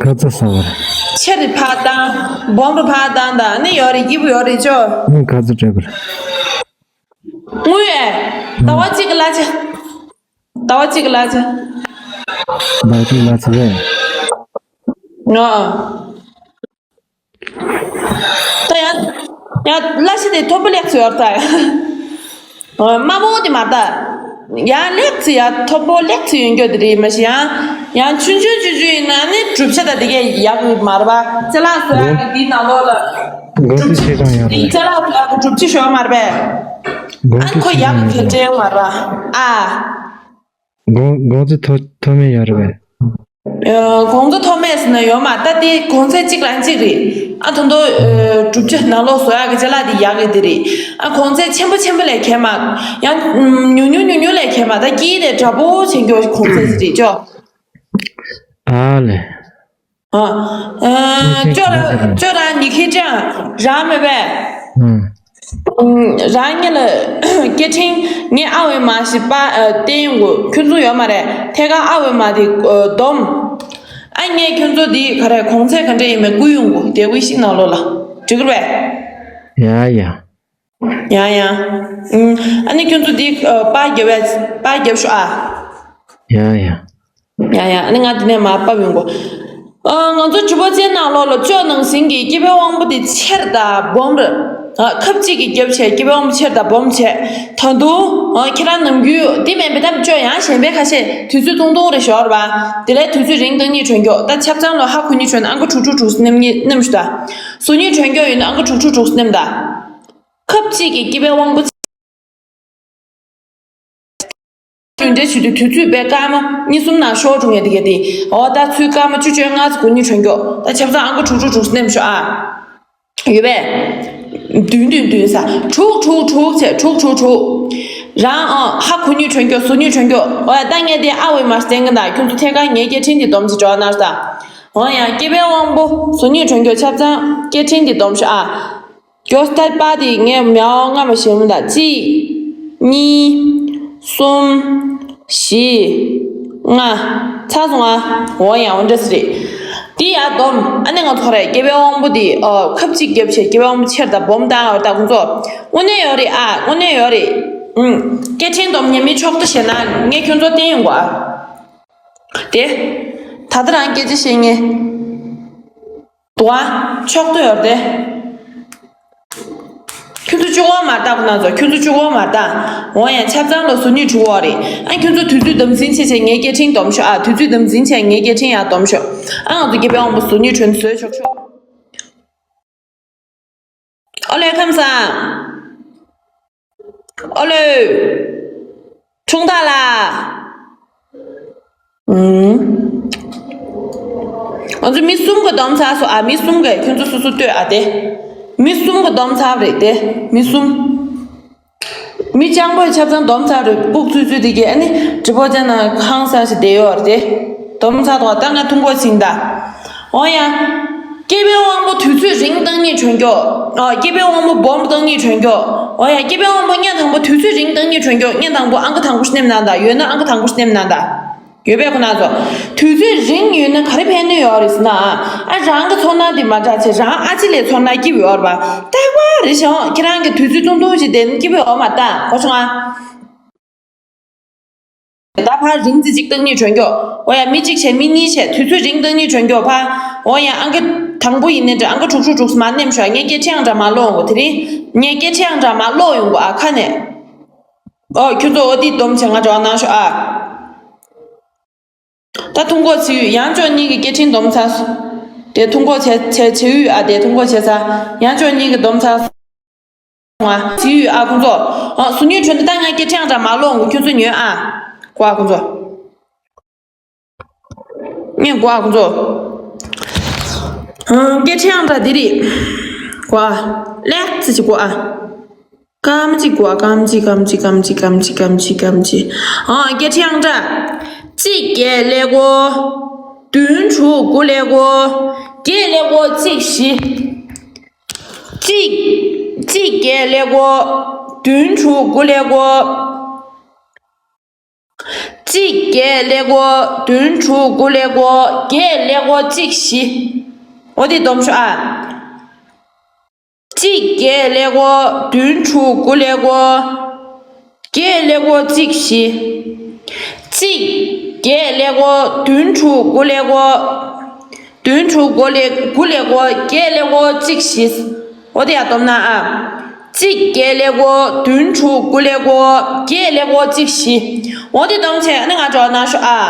ག་ཚོད་ཟ་བ་རེད། ཆེ་རེད་ཕར་བཏང་། སྦོམ་རེད་ཕར་བཏང་དང་ནི་ཡོད་རེད། སྐྱིད་པོ་ཡོད་རེད་ཅོ། ཨ་ག་ཚོད་སྤྲད་པ་རེད། དངུལ་ཨེ། ཟླ་བ་གཅིག་གི་གླ་ཆ། ཟླ་བ་གཅིག་གི་གླ་ཆ། ཟླ་བ་གཅིག་གླ་ཆ་རེད། ཨ། ད་ཡང་ཡང་གླ་ཆ་དེ་མཐོ་པོ་ལེགས་ཚོད་ཡོད་ད། དམའ་མོ་དེ་མ་ད། ཡང་ལེགས་ཚོད་ཡང་མཐོ་པོ་ལེགས་ཚོད་ཡོང་རྒྱུ་དེ་རེད། མ་གཞི་ཡང་ཡང་ཆུང་ཆུང་ཆུང་ཆུང་ཡིན་ན་ནི་གྲུབ་ཆ་ད་དེ་གས་ཡག་གི་མ་རེད་པ། ཅ་ལག་བཟོ་ཡག་གི་འདི་ནང་ལོགས་ལ་གོང་ཚད་ཆེ་ཆུང་ཡོད་རེད། ཅ་ལག་བཟོ་ཡག་གི་གྲུབ་ཆ་ཤོར་མ་རེད་པས། གོང་ཨ་ཚད་ཁོ་ཆེ་ཡག་ཆུང་གི་ཡོད་གལ་རེད། ཆེན་མ་རེད་པ། ཨ། གོང་གོང་ཚད་མཐོ་མཐོ་དམན་ཡོད་རེད་པས། ཨ། གོང་ཚད་མཐོ་དམན་ཟེར་ན་ཡོད་མ་རེད། ད་དེ་གོང་ཚད་གཅིག་ལ་གཅིག་རེད། ཨ་དོན་དུ་ཨ་གྲུབ་ཆ་ནང་ལོགས་བཟོ་ཡག་གི་ཅ་ལག་དེ་ཡག་གི་དེ་རེད། ཨ་གོང་ཚད་ཆེན་པོ་ཆེན་པོ་ལས་གལ་མ། ཡང་ཉུང་ཉུང་ཉུང་ཉུང་ལས་གལ་མ། ད་དཀྱིལ་དེ་འདྲ་པོ་བྱེད་རྒྱུ་གོང་ཚད་ཅིག་རེད་ཅོ། ཨ་ལེ། ཨ། ཨ། ཅོ་ར་ཅོ་ར་ཉི་ཁེ་ཅང་རང་མེད་པས། ཨང་། ཨུམ། རང་ཉིད་ལ་སྐད་འཕྲིན་ངས་ཨ་འོས་མ་ཞིག་པ་ཨ་བསྟན་ཡོང་གོ། ཁྱོད་ཚོ་ཡོད་མ་རེད། ཐད་ཀར་ཨ་འོས་མ་དེ་ཨ་སྡོམ། ཨ་ངས་ཁྱོད་ཚོ་འདི་ག་རེ་གོང་ཚད་ག་འདྲ་ཡིན་མིན་བསྐུར་ཡོང་གོ། དེ་ཝེ་ཤིང་ནང་ལོགས་ལ་འགྲིག་གི་རེད་པས། ཡ་ཡ། ཡ་ཡ། ཨུམ། ཨ་ནི་ཁྱོད་ཚོ་འདི་ཨ་པར་རྒྱབ་པས་པར་རྒྱབ་ཤོག་ཨ། ཡ་ཡ། ཡ་ཡ། ཨ་ནི་ང་འདི་ནས་མར་ཕབ་ཡོང་གོ། ཨ་ང་ཚོ་ཇུས་པོ་ཅན་ནང་ལོགས་ལ་ཅོ་ནང་ཟིན་གྱི་སྐྱེ་བའི་དབང་པོ་དེ་ཆེར་དང་སྦོམ་རེད། ཨ་ཁབ་གཅིག་གིས་རྒྱབ་བྱས་སྐྱེ་བའི་དབང་པོ་ཆེར་དང་སྦོམ་བྱས། ད་དུང་ཨ་ཁྱེད་རང་ནམ་རྒྱུན་འདི་མིན་པའི་ཐབས་ཅོ་ཡང་གཞན་པའི་ཁ་ཤས་དུས་ཚོད་ཐུང་ཐུང་རེ་ཤོར་བ། དེ་ལས་དུས་ཚོད་རིང་བཏང་སྙིང་བྲོ་མགྱོགས། ད་ཆབ་ཚང་ལ་ཧ་གོ་སྙིང་བྲོ་ན་ཨང་ཀི་དྲུག་དྲུག་དྲུག་ནེམ་གཉིས་ནེམ་ཞུ་ད། བཟོ་སྙིང་བྲོ་མགྱོགས་ཡོད་ན་ཨང་ཀི་དྲུག་དྲུག་དྲུག་ནེམ་ད། ཁབ་གཅིག་གིས་སྐྱེ་བའི་དབང་པོ། གྲུབ་འབྲས་ཞུ་དུས་དུས་ཚོད་པའི་སྐར་མ་གཉིས་གསུམ་ནང་ཤོར་འགྲོ་ངེས་དེ་གས་དེ། འོ་ད་ཚུར་སྐར་མ་བཅུ་བཅོ་ལྔ་ཙམ་འགོར་སྙིང་བྲོ་མགྱོགས། ད་ཆབ་གསང་ཨང་ཀི་དྲུག་དྲུག་དྲུག་ནེམ་ཤོག་ཨ། ཡོད་པས། བདུན་བདུན་བདུན་ཟ། དྲུག་དྲུག་དྲུག་བྱས་དྲུག་དྲུག་དྲུག་རང་ཨང་ཧ་གོ་སྙིང་བྲོ་མགྱོགས། བཟོ་སྙིང་བྲོ་མགྱོགས། འོ་ད་ངས་དེ་ཨ་འོས་མ་བསྟན་གི་ད། ཁྱོད་ཚོ་ཐད་ཀར་ངའི་སྐད་འཕྲིན་དེ་སྡོམ་ཅིག་འགྲོ་གནང་ད། འོ་ཡ། སྐྱེ་བའི་དབང་པོ་བཟོ་སྙིང་བྲོ་མགྱོགས་ཆབ་གསང་སྐད་འཕྲིན་དེ་སྡོམ་ཤོག་ཨ། མགྱོགས་ཏར་པ་དེ་ངས་མྱའོ་སྔ་མ་བཤད་མི་འདུག་གཅིག་གཉིས། གསུམ། བཞི། ལྔ། ཚར་སོང་ང་། འོ་ཡ། འོ་འདྲ་ཟེར་རེད། དེ་ཡར་སྡོམ། ཨ་ནི་ང་ཚོ་རེད། སྐྱེ་བའི་དབང་པོ་དེ་ཨ་ཁབ་གཅིག་རྒྱབ་བྱས་སྐྱེ་བའི་དབང་པོ་ཆེར་དང་སྦོམ་བཏང་ཡོད་ད་ཁོང་ཚོ། དངོས་གནས་ཡོད་རེད་ཨ། དངོས་གནས་ཡོད་རེད། ཨུམ། སྐད་འཕྲིན་སྡོམ་ཉན་མི་ཆོག་ཏུ་བྱས་ན་ངས་ཁྱོད་ཚོ་བསྟན་ཡོང་གོ་ཨ། དེ། ད་ལྟ་རང་སྐད་ཆ་བཤད་ངེས། དུ་བ། ཆོག་ཏུ་ཡོད་དེ། ཁྱོད་ཚོ་བཅུ་གོ་མ་ལྟ་ཁོ་ན་ཚོ། ཁྱོད་ཚོ་བཅུ་གོ་མ་ལྟ། འོ་ཡ། ཆབ་གསང་ལ་བཟོ་སྙིང་བྲོ་གོ་རེད། ཨ་ཁྱོད་ཚོ་དུས་ཚོད་དམ་འཛིན་བྱས་བྱས་ངའི་སྐད་འཕྲིན་སྡོམ་ཤོག་ཨ། དུས་ཚོད་དམ་འཛིན་བྱས་ངའི་སྐད་འཕྲིན་ཡང་སྡོམ་ཤོག་ཨ་ང་ཚོ་སྐྱེ་བའི་དབང་པོ་བཟོ་སྙིང་བྲོ་ནི་བཟོས་ཆོག་ཆོག་ཨོ་ལེ་ཁམས་བཟང་། ཨོ་ལེ། ཁྲུང་ཐག་ལ། ཨུམ། ང་ཚོ་མི་གསུམ་གྱིས་སྡོམ་ཚར་སོང་ཨ། མི་གསུམ་གྱིས། ཁྱོད་ཚོ་སོ་སོ་ལྟོས་ཨ་དེ། མི་གསུམ་གྱིས་སྡོམ་ཚར་རེད་དེ། མི་གསུམ། མི་སྤྱང་པོས་ཆབ་གསང་སྡོམ་ཚར་རེད། ལྐུགས་ཚུད་ཚུད་དེ་གས་ཨ་ནི་དྲི་པོ་ཅན་ན་ཧང་སང་ཞིག་བསྡད་ཡོད་རེད་དེ། སྡོམ་ཚར་དོ། ད་ང་ཐུང་གོ་ཕྱིན་ད། འོ་ཡ། སྐྱེ་བའི་དབང་པོ་དུས་ཚོད་རིང་བཏང་སྙིང་བྲོ་མགྱོགས། ཨ། སྐྱེ་བའི་དབང་པོ་སྦོམ་བཏང་སྙིང་བྲོ་མགྱོགས། འོ་ཡ། སྐྱེ་བའི་དབང་པོ་བརྙན་དང་པོ་དུས་ཚོད་རིང་བཏང་སྙིང་བྲོ་མགྱོགས། བརྙན་དང་པོ་ཨང་ཀི་དང་པོ་ཤི་ནེམ་ནང་ད། ཡོད་ན་ཨང་ཀི་དང་པོ་ཤི་ནེམ་ནང་ད། ཡོད་པས་ཁོ་ན་ཚོ། དུས་ཚོད་རིང་ཡོད་ན་ག་རེ་ཕན་ནུས་ཡོད་རེད་ཟེར་ན། ཨ། རང་གི་ཚོར་སྣང་དེ་མ་འདྲ་ཆེ། རང་ཨ་ཅེ་ལས་ཚོར་སྣང་སྐྱིད་པོ་ཡོད་རེད་པ། ཏག་པ་རེད་ཤག་ཁྱེད་རང་གི་དུས་ཚོད་ཐུང་ཐུང་ཞིག་དེ་ནི་སྐྱིད་པོ་ཡོད་མ་རེད་ད། གོ་སོང་ཨ། ད་ཕར་རིང་ཙི་ཅིག་བཏང་ནི་བྱོན་ཀྱོ། འོ་ཡ་མི་གཅིག་བྱས་མི་གཉིས་བྱས་དུས་ཚོད་རིང་བཏང་ནི་བྱོན་ཀྱོ་ཕ། འོ་ཡ་ཨང་ཀི་དང་པོ་ཡིན་ནི་འདྲ་ཨང་ཀི་དྲུག་ཅུ་དྲུག་མ་ནེམ་ཤོག་ངས་སྐད་ཆ་ཡང་འདྲ་མ་ལོང་གོ་དེ་རིང་། ངས་སྐད་ཆ་ཡང་འདྲ་མ་ལོག་ཡོང་གོ་ཨ་ཁ་ནས། ཨོ་ཁྱོད་ཚོ་འོ་དེ་སྡོམ་བྱས་ང་འགྲོ་གནང་ཤོག་ཨ། ད་ཐུང་གོ་ཚིག་ཡང་ཅོ་གཉིས་ཀྱི་སྐད་འཕྲིན་སྡོམ་ཚར། དེ་ཐུང་གོ་བྱས་བྱས་བྱས་ཡུས་ཨ་དེ་ཐུང་གོ་བྱས་ཚར་ཡང་ཅོ་གཉིས་ཀྱི་སྡོམ་ཚར། ང་ཚིག་ཡུས་ཨ་ཁོང་ཚོ། ཨ་སུ་ཉུས་གྲོན་ད་ང་སྐད་འཕྲིན་ཡང་འདྲ་མ་ལོག་ཁྱོད་ཚོ་ཉོན་ཨ། གོ་ཨ་ཁོང་ཚོ། ངས་གོ་ཨ་ཁོང་ཚོ། ཨང་སྐད་འཕྲིན་ཡང་འདྲ་འདི་རེད། གོ་ཨ། ལེགས་ཚེ་ཅིག་གོ་ཨ། སྐམ་ཅིག་གོ་ཨ་སྐམ་ཅིག་སྐམ་ཅིག་སྐམ་ཅིག་སྐམ་ཅིག་སྐམ་ཅིག་སྐམ་ཅིག་ཨང་སྐད་འཕྲིན་ཡང་འདྲ། གཅིག་བརྒྱད་ཀླད་ཀོར། བདུན་དྲུག་དགུ་ཀླད་ཀོར། བརྒྱད་ཀླད་ཀོར་གཅིག་བཞི། གཅིག་གཅིག་བརྒྱད་ཀླད་ཀོར། བདུན་དྲུག་དགུ་ཀླད་ཀོར། གཅིག་བརྒྱད་ཀླད་ཀོར། བདུན་དྲུག་དགུ་ཀླད་ཀོར། བརྒྱད་ཀླད་ཀོར་གཅིག་བཞི། འོ་དེ་སྡོམ་ཤོག་ཨ། གཅིག་བརྒྱད་ཀླད་ཀོར། བདུན་དྲུག་དགུ་ཀླད་ཀོར། བརྒྱད་ཀླད་ཀོར་གཅིག་བཞི། གཅིག་བརྒྱད་ཀླད་ཀོར། བདུན་དྲུག་དགུ་ཀླད་ཀོར། བདུན་དྲུག་དགུ་ཀླད་དགུ་ཀླད་ཀོར། བརྒྱད་ཀླད་ཀོར་གཅིག་བཞི། འོ་དེ་ཡང་སྡོམ་ན་ཨ། གཅིག་བརྒྱད་ཀླད་ཀོར། བདུན་དྲུག་དགུ་ཀླད་ཀོར། བརྒྱད་ཀླད་ཀོར་གཅིག་བཞི། འོ་དེ་སྡོམ་བྱས་ཨ་ནི་ང་འགྲོ་གནང་ཤོག་ཨ།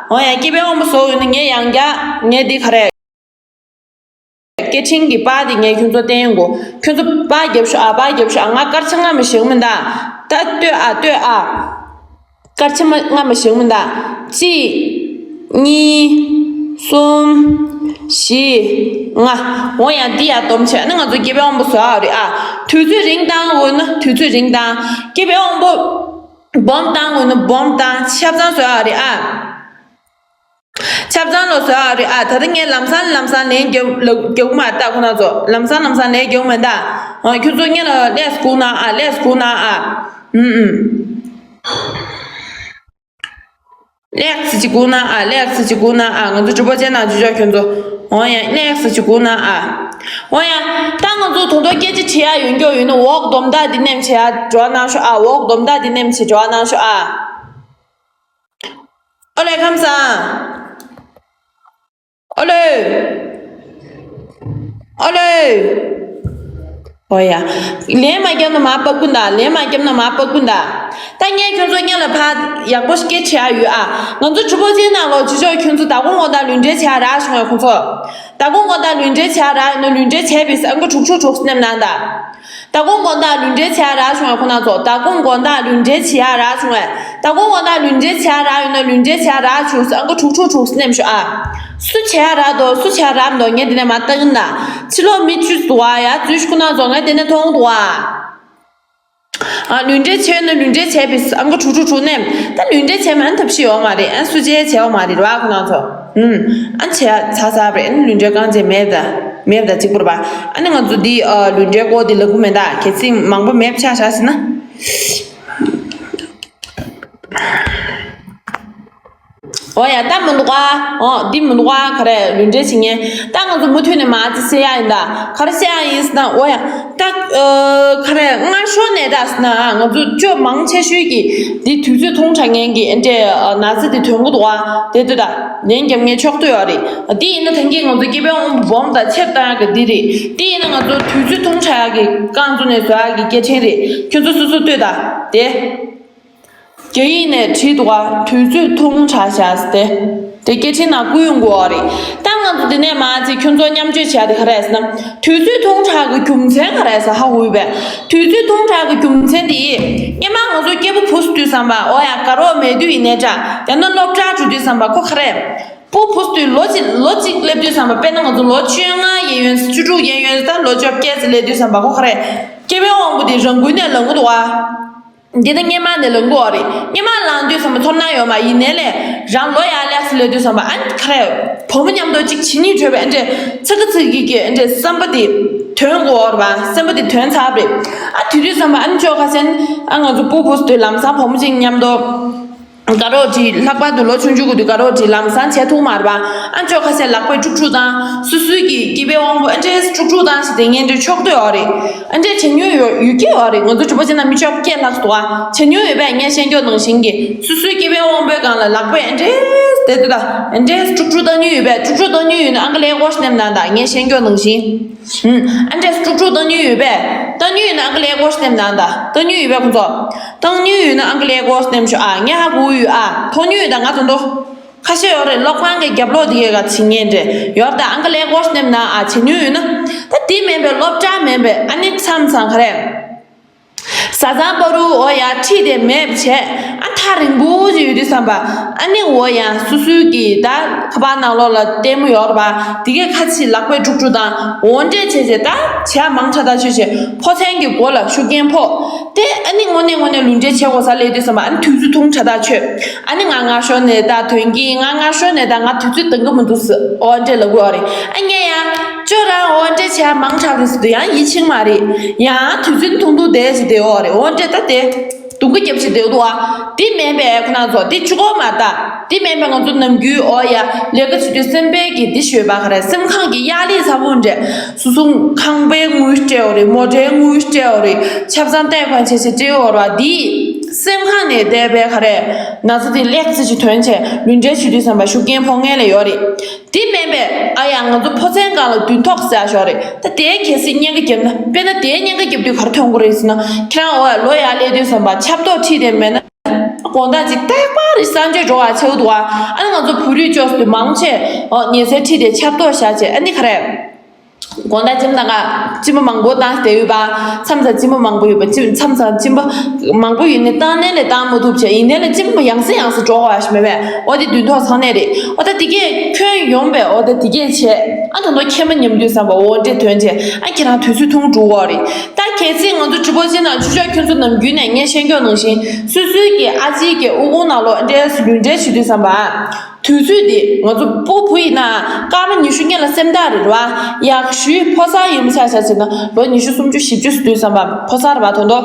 འོ་ཡ་སྐྱེས་པའི་དབང་པོ་བཟོ་ཡོད་ན་ངས་ཡང་བསྐྱར་ངས་འདི་ག་རེ། སྐད་འཕྲིན་གྱི་པར་དེ་ངས་ཁྱོད་ཚོ་བསྟན་ཡོང་གོ་ཁྱོད་ཚོ་པར་རྒྱབ་ཤོག་ཨ། པར་རྒྱབ་ཤོག་ཨ། ང་སྐར་ཆ་སྔ་མ་ཞིག་མིན་ད། ད་ལྟོས་ཨ་ལྟོས་ཨ། སྐར་ཆ་མ་སྔ་མ་ཞིག་མིན་ད། གཅིག་གཉིས། གསུམ། བཞི། ལྔ། འོ་ཡ་འདི་ཡ་སྡོམ་བྱས་ཨ་ནི་ང་ཚོ་སྐྱེས་པའི་དབང་པོ་བཟོ་ཨ་རེད་ཨ། དུས་ཚོད་རིང་བཏང་དགོས་ན་དུས་ཚོད་རིང་བཏང་། སྐྱེས་པའི་དབང་པོ་སྦོམ་བཏང་དགོས་ན་སྦོམ་བཏང་། ཆ་ཚང་བཟོ་ཨ་རེད་ཨ། ཆ་ཚང་ལོ་བཟོ་ཨ་རེད་ཨ། ད་ལྟ་ངས་ལམ་སང་ལམ་སང་ལན་རྒྱབ་ལ་རྒྱབ་མ་ལྟ་ཁོ་ན་ཚོ་ལམ་སང་ལམ་སང་ལན་རྒྱབ་མ་ལྟ། ཨ་ཁྱོད་ཚོ་ངས་ལ་ལེགས་སྒུག་ན་ཨ་ལེགས་སྒུག་ན་ཨ། ཨུམ་ཨུམ། ལེགས་ཚི་ཅི་སྒུག་ན་ཨ་ལེགས་ཚི་ཅི་སྒུག་ན་ཨ། ང་ཚོ་གྲུ་པོ་ཅན་ན་ཇུ་ཇོ་ཁྱོད་ཚོ། འོ་ཡ་ལེགས་ཚི་ཅི་སྒུག་ན་ཨ། འོ་ཡ། ད་ང་ཚོ་ད་དུང་སྐད་ཆ་དྲི་ཡ་ཡོད་མཁན་ཡོད་ན་འོག་སྡོམ་རྟགས་འདི་ནེམ་བྱེད་ཡ་འགྲོ་གནང་ཤོག་ཨ། འོག་སྡོམ་རྟགས་འདི་ནེམ་བྱེད་འགྲོ་གནང་ཤོག་ཨ། ཨོ་ལེ་ཁམས་བཟང་། ཨོ་ལེ། ཨོ་ལེ། ཨོ་ཡ། ལན་མ་བརྒྱབ་ན་མ་པ་ཀུན་ད། ལན་མ་བརྒྱབ་ན་མ་པ་ཀུན་ད། ད་ངས་ཁྱོད་ཚོ་སྔོན་ལ་ཕར་ཡག་པོ་སྐད་ཆ་ཡོད་ཨ། ང་ཚོ་གྲུ་པོ་ཅན་ནང་ལོགས་ཅི་ཆོག་ཁྱོད་ཚོ་ད་གོང་དགོང་དག་ལུས་འབྲེལ་བྱེད་ཡ་རག་བྱུང་བས་ཁོང་ཚོ། ད་གོང་དགོང་དག་ལུས་འབྲེལ་བྱེད་ཡ་རག་ཡོད་ན་ལུས་འབྲེལ་བྱས་པའི་ཨང་ཀི་དྲུག་ཅུ་དྲུག་ནེམ་གནང་ད། ད་གོང་དགོང་དག་ལུས་འབྲེལ་བྱེད་ཡ་རག་བྱུང་བས་ཁོང་རྣམ་ཚོ། ད་གོང་དགོང་དག་ལུས་འབྲེལ་བྱེད་ཡ་རག་བྱུང་བས། ད་གོང་དགོང་དག་ལུས་འབྲེལ་བྱེད་ཡ་རག་ཡོད་ན་ལུས་འབྲེལ་བྱེད་ཡ་རག་བྱུང་ཟེར་ཨང་ཀི་དྲུག་ཅུ་དྲུག་ཅུ་ནེམ་ཤོག་ཨ། སུ་བྱེད་ཡ་རག་འདུག་སུ་བྱེད་ཡ་རག་མི་འདུག་ངས་འདི་ནས་མར་ལྟ་གིན་ད། ཕྱི་ལོགས་མི་བཅུ་འདུག་ཨ། ཡ་འཛུལ་ཞུགས་ཁོང་རྣམ་ཚོ་ངས་འདི་ནས་མཐོང་འདུག་ཨ། ཨ་ལུས་འབྲེལ་བྱས་ན་ལུས་འབྲེལ་བྱས་པའི་ཨང་ཀི་དྲུག་ཅུ་དྲུག་ནེམ། ད་ལུས་འབྲེལ་བྱས་མ་ཨ་ཐབས་ཤེས་ཡོད་མ་རེད། ཨ་སུ་བྱས་བྱས་ཡོད་མ་རེད་ར་ཁོང་རྣམ་ཚོ། ཨུམ། ཨ་བྱས་ཚར་ཚར་རེད། ཨ་ལུས་འབྲེལ་རྐང་རྗེས་མེད་ད། མེད་ད་གཅིག་པུ་རེད་པ། ཨ་ནི་ང་ཚོ་འདི་ཨ་ལུས་འབྲེལ་སྐོར་འདི་ལབ་གི་མེད་ད། གལ་སྲིད་མང་པོ་མེད་ཆ་བཞག་ཟིན་ན། འོ་ཡ་ད་མི་འདུག་ག་འོ་འདི་མི་འདུག་ག་ག་རེ་ལུས་འབྲེལ་བྱེད་མཁན། ད་ང་ཚོ་མུ་མཐུད་ནས་མ་ཅི་བཤད་ཡ་ཡིན་ད། ག་རེ་བཤད་ཡ་ཡིན་ཟེར་ན། འོ་ཡ་ད་ཨ་ག་རེ་སྔ་ཤོས་ནས་ད་ཟེར་ན་ང་ཚོ་ཅོ་མང་ཆེ་ཤོས་ཀྱིས་འདི་དུས་ཚོད་ཐུང་དྲགས་མཁན་གྱི་ཨ་འདྲས་ན་ཚ་འདི་ཐོན་གི་འདུག་ག་དེ་དུས་ད་ལན་རྒྱབ་མཁན་ཆོག་ཏུ་ཡོད་རེད། འདི་ཡིན་ན་ད་གིན་ང་ཚོ་སྐྱེ་བའི་དབང་པོ་སྦོམ་དང་ཆེར་བཏང་ཡ་གི་འདི་རེད། འདི་ཡིན་ན་ང་ཚོ་དུས་ཚོད་ཐུང་དྲགས་ཡ་གི་རྐང་བཙུགས་ནས་བཟོ་ཡ་གི་སྐད་ཆ་རེད། ཁྱོད་ཚོ་སོ་སོ་ལྟོས་ད་དེ། རྒྱ་ཡིག་ནས་བྲིས་འདུག་ག་དུས་ཚོད་ཐུང་དྲགས་བཞག་ཟེར་ཏེ། དེ་སྐད་འཕྲིན་ནང་བསྐུར་ཡོང་གི་ཡོད་རེད། ད་ང་ཚོ་འདི་ནས་མར་ཅིག་ཁྱོད་ཚོ་མཉམ་སྤྱོད་བྱས་ཏེ་ག་རེ་ཟེར་ན། དུས་ཚོད་ཐུང་དྲགས་ཀྱི་རྒྱུ་མཚན་ག་རེ་ཟེར་ཧ་གོ་ཡོད་པས། དུས་ཚོད་ཐུང་དྲགས་ཀྱི་རྒྱུ་མཚན་དེ། སྔོན་མ་ང་ཚོ་སྐྱེས་བུ་བུ་སུ་དུས་ཙམ་པ་འོ་ཡ་དགའ་རོགས་མེད་དུས་ཡིན་ནའི་འདྲ། ཡང་ན་སློབ་གྲྭ་འགྲོ་དུས་ཙམ་པ་ཁོ་ག་རེ། བུ་བུ་སུ་དུས་ལོ་གཅིག་ལོ་གཅིག་སླེབས་དུས་ཙམ་པ་དཔེར་ན་ང་ཚོ་ལོ་བཅོ་ལྔ་ཡན་ཡོད་ན་བཅུ་དྲུག་ཡན་ཡོད་ན་ད་ལོ་བཅོ་བརྒྱད་ཙམ་སླེབས་དུས་ཙམ་པ་ཁོ་ག་རེ། སྐྱེས་བུ་དབང་པོ་དེ་རང་འགུལ་ནས་ལངས་གི་འདུག་ག་འདི་ནི་སྔོན་མ་ནས་ལངས་གི་ཡོད་རེད། སྔོན་མ་ལངས་དུས་ཙམ་པ་ཚོར་སྣང་ཡོད་མ་ཡིན་ནའི་ལས། རང་ལོ་ཡར་ལེགས་སུ་སླེབས་དུས་ཙམ་པ་ཨ་ནི་ག་རེ། བུ་མོ་མཉམ་དུ་གཅིག་བྱེད་སྙིང་འདོད་པའི་ཨ་འདྲས་ཚ་གི་ཚ་གི་གི་ཨ་འདྲས་བསམ་པ་དེ་ཐོན་གི་ཡོད་རེད་པ། སེམས་པ་དེ་ཐོན་ཚར་བ་རེད། ཨ་དེ་དུས་ཙམ་པ་ཨ་ནི་ཅོ་ཁ་སང་ཨ་ང་ཚོ་སྤུ་གུ་དུས་ལམ་སང་བུ་མོ་གཅིག་མཉམ་དུ། དགའ་རོགས་བྲིས། ལྷག་པར་དུ་ལོ་ཆུང་ཆུང་གི་དུས་དགའ་རོགས་བྲིས་ལམ་སང་བྱས་ཐུབ་མ་རེད་པ། ཨ་ཅོ་ཁ་ཤས་ལག་པས་དཀྲུག་དཀྲུག་བཏང་། སོ་སོའི་གི་སྐྱེས་པའི་དབང་པོ་ཨ་འདྲས་དཀྲུག་དཀྲུག་བཏང་ཞིག་དེ་ངན་འདྲ་ཆོག་འདོད་ཡོད་རེད། ཨ་འདྲས་བྱེད་མྱོང་ཡོད་ཡོད་ཀྱི་ཡོད་རེད། ང་ཚོ་གྲོགས་པོ་ཆེ་ན་མི་ཆོག་སྐད་ལྷག་འདུག་ཨ། བྱེད་མྱོང་ཡོད་པས། ངས་བཤད་རྒྱུ་ནང་བཞིན་གྱི་སོ་སོའི་སྐྱེས་པའི་དབང་པོའི་སྒང་ལ་ལག་པས་ཨ་འདྲས་དེ་དུས་ད་ཨ་འདྲས་དཀྲུག་དཀྲུག་བཏང་མྱོང་ཡོད་པས། དཀྲུག་དཀྲུག་བཏང་མྱོང་ཡོད་ན་ཨང་ཀི་ལས་སྒོ་ནེམ་ན་ད་ངས་བཤད་རྒྱུ་ནང་བཞིན། ཨ་འདྲས་དཀྲུག་དཀྲུག་བཏང་མྱོང་ཡོད་པས། བཏང་མྱོང་ཡོད་ན་ཨང་ཀི་ལས་སྒོ་ནེམ་ན་ད། བཏང་མྱོང་ཡོད་པས་ཁོང་ཚོ། བཏང་མྱོང་ཡོད་ན་ཨང་ཀི་ལས་སྒོ་ནེམ་ཤོག་ཨ། ངས་ཧ་གོ་ཡོད་ཨ། མཐོང་མྱོང་ཡོད་ད། ང་ཚོ་འདུག་ཁ་ཤས་ཡོད་རེད། སློབ་ཁང་གི་རྒྱབ་ལོགས་དེ་གའི་ག་ཚིག་ངན་འདྲ་ཡོད་ད། ཨང་ཀི་ལས་སྒོ་ནེམ་ན་ཨ། བྱེད་མྱོང་ཡོད་ན། ད་དེ་མིན་པའི་སློབ་གྲྭ་མིན་པའི་ཨ་ནི་མཚམས་མཚམས་ག་རེ། བཟའ་ཚང་བར་དུ་འོ་ཡ་ཁྲིད་དེ་མེད་པ་བྱས། ཨ་ཐག་རིང་པོ་ཅིག་ཡོད་དུས་ཙམ་པ། ཨ་ནི་འོ་ཡ་སོ་སོའི་གི་ད་ཁ་པར་ནང་ལོགས་ལ་ལྟད་མོ་ཡོད་རེད་པ། དེ་གའི་ཁ་ཕྱེ་ལག་པས་དཀྲུག་དཀྲུག་དང་འོ་འདྲས་བྱས་བྱས། ད་བྱས་མང་དྲགས་དྲགས་ཆོད་བྱས་ཕོ་མཚན་གྱི་མགོ་ལ་ཤུགས་རྐྱེན་ཕོག་སྟེ། ཨ་ནི་དངོས་གནས་དངོས་གནས་ལུས་འབྲེལ་བྱེད་དགོས་ས་སླེབས་དུས་ཙམ་པ། ཨ་ནི་དུས་ཚོད་ཐུང་དྲགས་དྲགས་ཆོད། ཨ་ནི་ང་སྔ་ཤོས་ནས་ད་ཐོན་གྱི། ང་སྔ་ཤོས་ནས་ད། ང་དུས་ཚོད་འདང་གི་མི་འདུག་ཟེར་འོ་འདྲས་ལབ་དགོས་རེད། ཨ་ངས་ཡང་ཅོ་རང་འོ་འདྲས་བྱས་མང་དྲགས་རེད་ཟེར་དུས་ཡང་ཡིད་ཆེས་མ་རེད། ཡང་དུས་ཚོད་ཐུང་ཐུང་བསྡད་ཟེར་དེ་འོ་རེད། འོ་འདྲས་ད་དེ་སྡུག་གི་རྒྱབ་ཆེ་བསྡད་འདུག་ཨ། དེ་མིན་པའི་ཁོ་ན་ཚོ་དེ་གཅིག་པོ་མ་ད། དེ་མིན་པའི་ང་ཚོ་ནམ་རྒྱུན་འོ་ཡ་ལས་ཀ་བྱེད་དུས་སེམས་པའི་གི་དེ་ཞོད་པ་ག་རེ། སེམས་ཁམས་ཀྱི་གཡའ་ལས་ཚ་པོ་འདྲ། སོ་སོ་ཁང་པའི་དངུལ་སྤྲད་འོ་རེད། མོ་ཊའི་དངུལ་སྤྲད་འོ་རེད། ཆབ་གསང་ཏེ་གོན་བྱས་བྱས་སྤྲད་འོ་རེད་པ། དེ་སེམས་ཁམས་ནས་བསྡད་པའི་ག་རེ་ན་ཚ་དེ་ལེགས་ཚེ་ཞིག་ཐོན་བྱས་ལུས་འབྲེལ་བྱེད་དུས་ཙམ་པ་ཤུགས་རྐྱེན་ཕོག་མཁན་ལ་ཡོད་རེད། དེ་མིན་པའི་ཨ་ཡ་ང་ཚོ་ཕོ་མཚན་སྒང་ལ་མདུན་ཐོག་ཟེར་ཡ་ཞོག་རེད། ད་དེའི་གལ་སྲིད་གཉན་ཁ་བརྒྱབ་ན། དཔེར་ན་དེའི་གཉན་ཁ་བརྒྱབ་དུས་ག་རེ་ཐོན་གྱི་རེད་ཟེར་ན། ཁྱེད་རང་འོ་ལོ་ཡར་སླེབས་དུས་ཙམ་པ་ཆབ་ཏོག་ཁྲིད་དེ་མེད་ན། དགོང་དག་ཅིག་ཏག་པ་རེད། གསང་སྤྱོད་འགྲོ་བ་ཆེ་བོ་འདུག་ཨ། ཨ་ནི་ང་ཚོ་བོད་རིགས་ཅོས་དུས་མང་ཆེ་འོ་ཉལ་སའི་འཁྲིས་དེ་ཆབ་ཏོག་བཞག་བྱས། ཨ་ནི་ག་རེ། དགོང་དག་སྤྱིན་པ་ད་ག་སྤྱིན་པ་མང་པོ་བཏང་བསྡད་ཡོད་པ། མཚམས་མཚམས་སྤྱིན་པ་མང་པོ་ཡོད་པ། སྤྱིན་མཚམས་མཚམས་སྤྱིན་པ་མང་པོ་ཡོད་ནས་བཏང་ནས་ལས་བཏང་མ་ཐུབ་བྱས། ཡིན་ནའི་ལས་སྤྱིན་པ་ཡང་སེ་ཡང་སེ་འགྲོ་བ་ཞིག་མེད་པས། འོ་དེ་མདུན་ཐོག་ཚང་ནས་རེད། འོ་ད་དེ་གས་ཁྱོན་ཡོངས་པས་འོ་ད་དེ་གས་བྱས། ཨ་ད་དུང་ཁྱེད་མ་ཉམས་དུས་ཙམ་པ་འོ་འདྲས་ཐོན་བྱས། ཨ་ཁྱེད་རང་དུས་ཚོད་ཐུང་འགྲོ་གི་རེད། ད་གལ་སྲིད་ང་ཚོ་གྲོགས་པོ་ཆེ་ན་ཆུ་ཤོག་ཁྱོད་ཚོ་ནམ་རྒྱུན་ནས་ངས་བཤད་རྒྱུ་ནང་བཞིན་སོ་སོའི་གི་ཨ་ཅེ་གི་དབུ་ཁུང་ནང་ལོགས་འདྲས་ལུས་འབྲེལ་བྱེད་དུས་ཙམ་པ། དུས་ཚོད་འདི་ང་ཚོ་སྤོ་བོ་ཡིན་ན་སྐར་མ་ཉི་ཤུ་སྔོན་ལ་སེམས་ཐག་རེད་བ། ཡག་ཤོས་ཕོ་གསར་ཡིན་པ་ཆ་བཞག་བྱས་ན་ལོ་ཉི་ཤུ་སུམ་ཅུ་བཞི་བཅུ་ཟེར་དུས་ཙམ་པ་ཕོ་གསར་རེད་བ། དོན་དུ་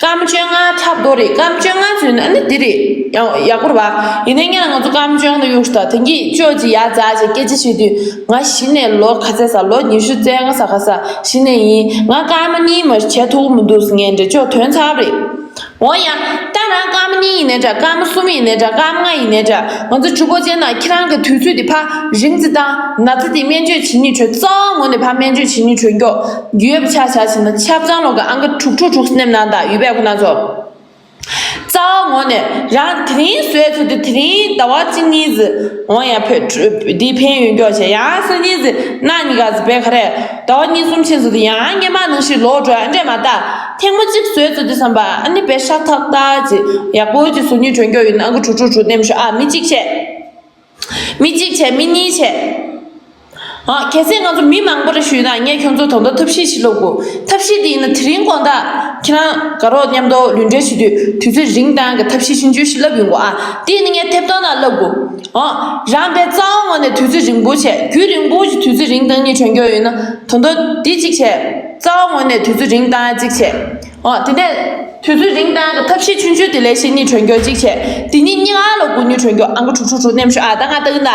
སྐར་མ་བཅོ་ལྔ་འཁྲབ་རྡོ་རེད། སྐར་མ་བཅོ་ལྔ་ཚུད་ན་ཨ་ནི་འདི་རེད། ཡག་ཡག་པོ་རེད་བ། ཡིན་ནའི་སྔོན་ལ་ང་ཚོ་སྐར་མ་བཅོ་ལྔ་དུ་གཡུགས་ཤིག་ད། དེང་གི་ཅོ་ཅི་ཡ་ཛ་ཅིག་སྐད་ཆ་བཤད་དུས་ང་གཞི་ནས་ལོ་ག་ཚད་ས། ལོ་ཉི་ཤུ་རྩ་ལྔ་ས་ག་ས་གཞི་ནས་ཡིན། ང་སྐར་མ་གཉིས་མ་བྱས་ཐུབ་མི་འདུག་ཟེར་མཁན་འདྲ་ཅོ་དོན་ཚར་རེད། འོ་ཡ། ད་རང་སྐར་མ་གཉིས་ཡིན་ནའི་འདྲ། སྐར་མ་གསུམ་ཡིན་ནའི་འདྲ། སྐར་མ་ལྔ་ཡིན་ནའི་འདྲ། ང་ཚོ་གྲོགས་པོ་ཆེ་ན་ཁྱེད་རང་གི་དུས་ཚོད་དེ་ཕར་རིང་ཙམ་བཏང་། ན་ཚ་དེ་སྨན་བཅོས་བྱེད་སྙིང་འདོད། རྩ་བ་ངོས་ནས་ཕར་སྨན་བཅོས་བྱེད་སྙིང་འདོད་མགྱོགས་ཡོད་པ་ཆ་བཞག་བྱས་ན་ཆབ་གཙང་ལོག་གི་ཨང་ཀི་དྲུག་དྲུག་དྲུག་ནེམ་ནང་དང་ཡོད་པས་ཁོ་ན་ཚོ། རྩ་བ་ངོས་ནས་རང་དེ་རིང་བཟོས་ཚོད་དེ་དེ་རིང་ཟླ་བ་གཅིག་གཉིས་ཟིག་འོ་ཡ་ཕོད་འདི་ཕན་ཡོད་མགྱོགས་བྱས། ཡང་སང་ཉིན་ཟིག་གནངས་ཉིན་ག་ཟིག་བས་ག་རེ། ཟླ་བ་གཉིས་གསུམ་ཕྱིན་ཚོད་དེ་ཡང་སྔོན་མ་ནང་བཞིན་ལོག་འགྲོ་ཡ་འདྲས་མ་ད། ཐེངས་མ་གཅིག་བཟོས་ཚོད་དེ་བསམ་པ་ཨ་ནི་བས་ཤ་ཐག་ཐག་ཅིག་ཡག་པོ་ཅིག་བཟོ་སྙིང་འདོད་མགྱོགས་ཡོད་ན་ཨང་ཀི་དྲུག་དྲུག་དྲུག་ནེམ་ཤོག་ཨ། མི་གཅིག་བྱས། མི་གཅིག་བྱས། མི་གཉིས་བྱས། ཨ་གལ་སྲིད་ང་ཚོ་མི་མང་པོ་རེ་ཞུས་ན་ངས་ཁྱོད་ཚོ་ད་ལྟ་ཐབས་ཤེས་ཤིག་སློབ་དགོས། ཐབས་ཤེས་དེ་ཡིན་ན་དེ་རིང་དགོང་དག་ཁྱེད་རང་དགའ་རོགས་མཉམ་དུ་ལུས་འབྲེལ་བྱེད་དུས་དུས་ཚོད་རིང་བཏང་གི་ཐབས་ཤེས་ཆུང་ཆུང་ཞིག་སློབ་ཡོང་དགོས་ཨ། དེ་ཡིན་ན་ངས་ཐེབས་ཐོག་ན་སློབ་དགོས། ཨ་རང་པའི་རྩ་བ་ངོས་ནས་དུས་ཚོད་རིང་པོ་བྱས། རྒྱུན་རིང་པོ་ཞིག་དུས་ཚོད་རིང་བཏང་སྙིང་འདོད་མགྱོགས་ཡོད་ན་ད་ལྟ་འདི་གཅིག་བྱས། རྩ་བ་ངོས་ནས་དུས་ཚོད་རིང་བཏང་གཅིག་བྱས། ཨོ་དེ་ནས་དུས་ཚོད་རིང་བཏང་གི་ཐབས་ཤེས་ཆུང་ཆུང་དེ་ལས་ཤེས་སྙིང་འདོད་མགྱོགས་གཅིག་བྱས། དེ་ནས་གཉིས་ཀ་ལ་དགོས་སྙིང་འདོད་མགྱོགས་ཨང་ཀི་དྲུག་དྲུག་དྲུག་ནེམ་ཤོག་ཨ། ད་ང་ལྟ་གི་ན།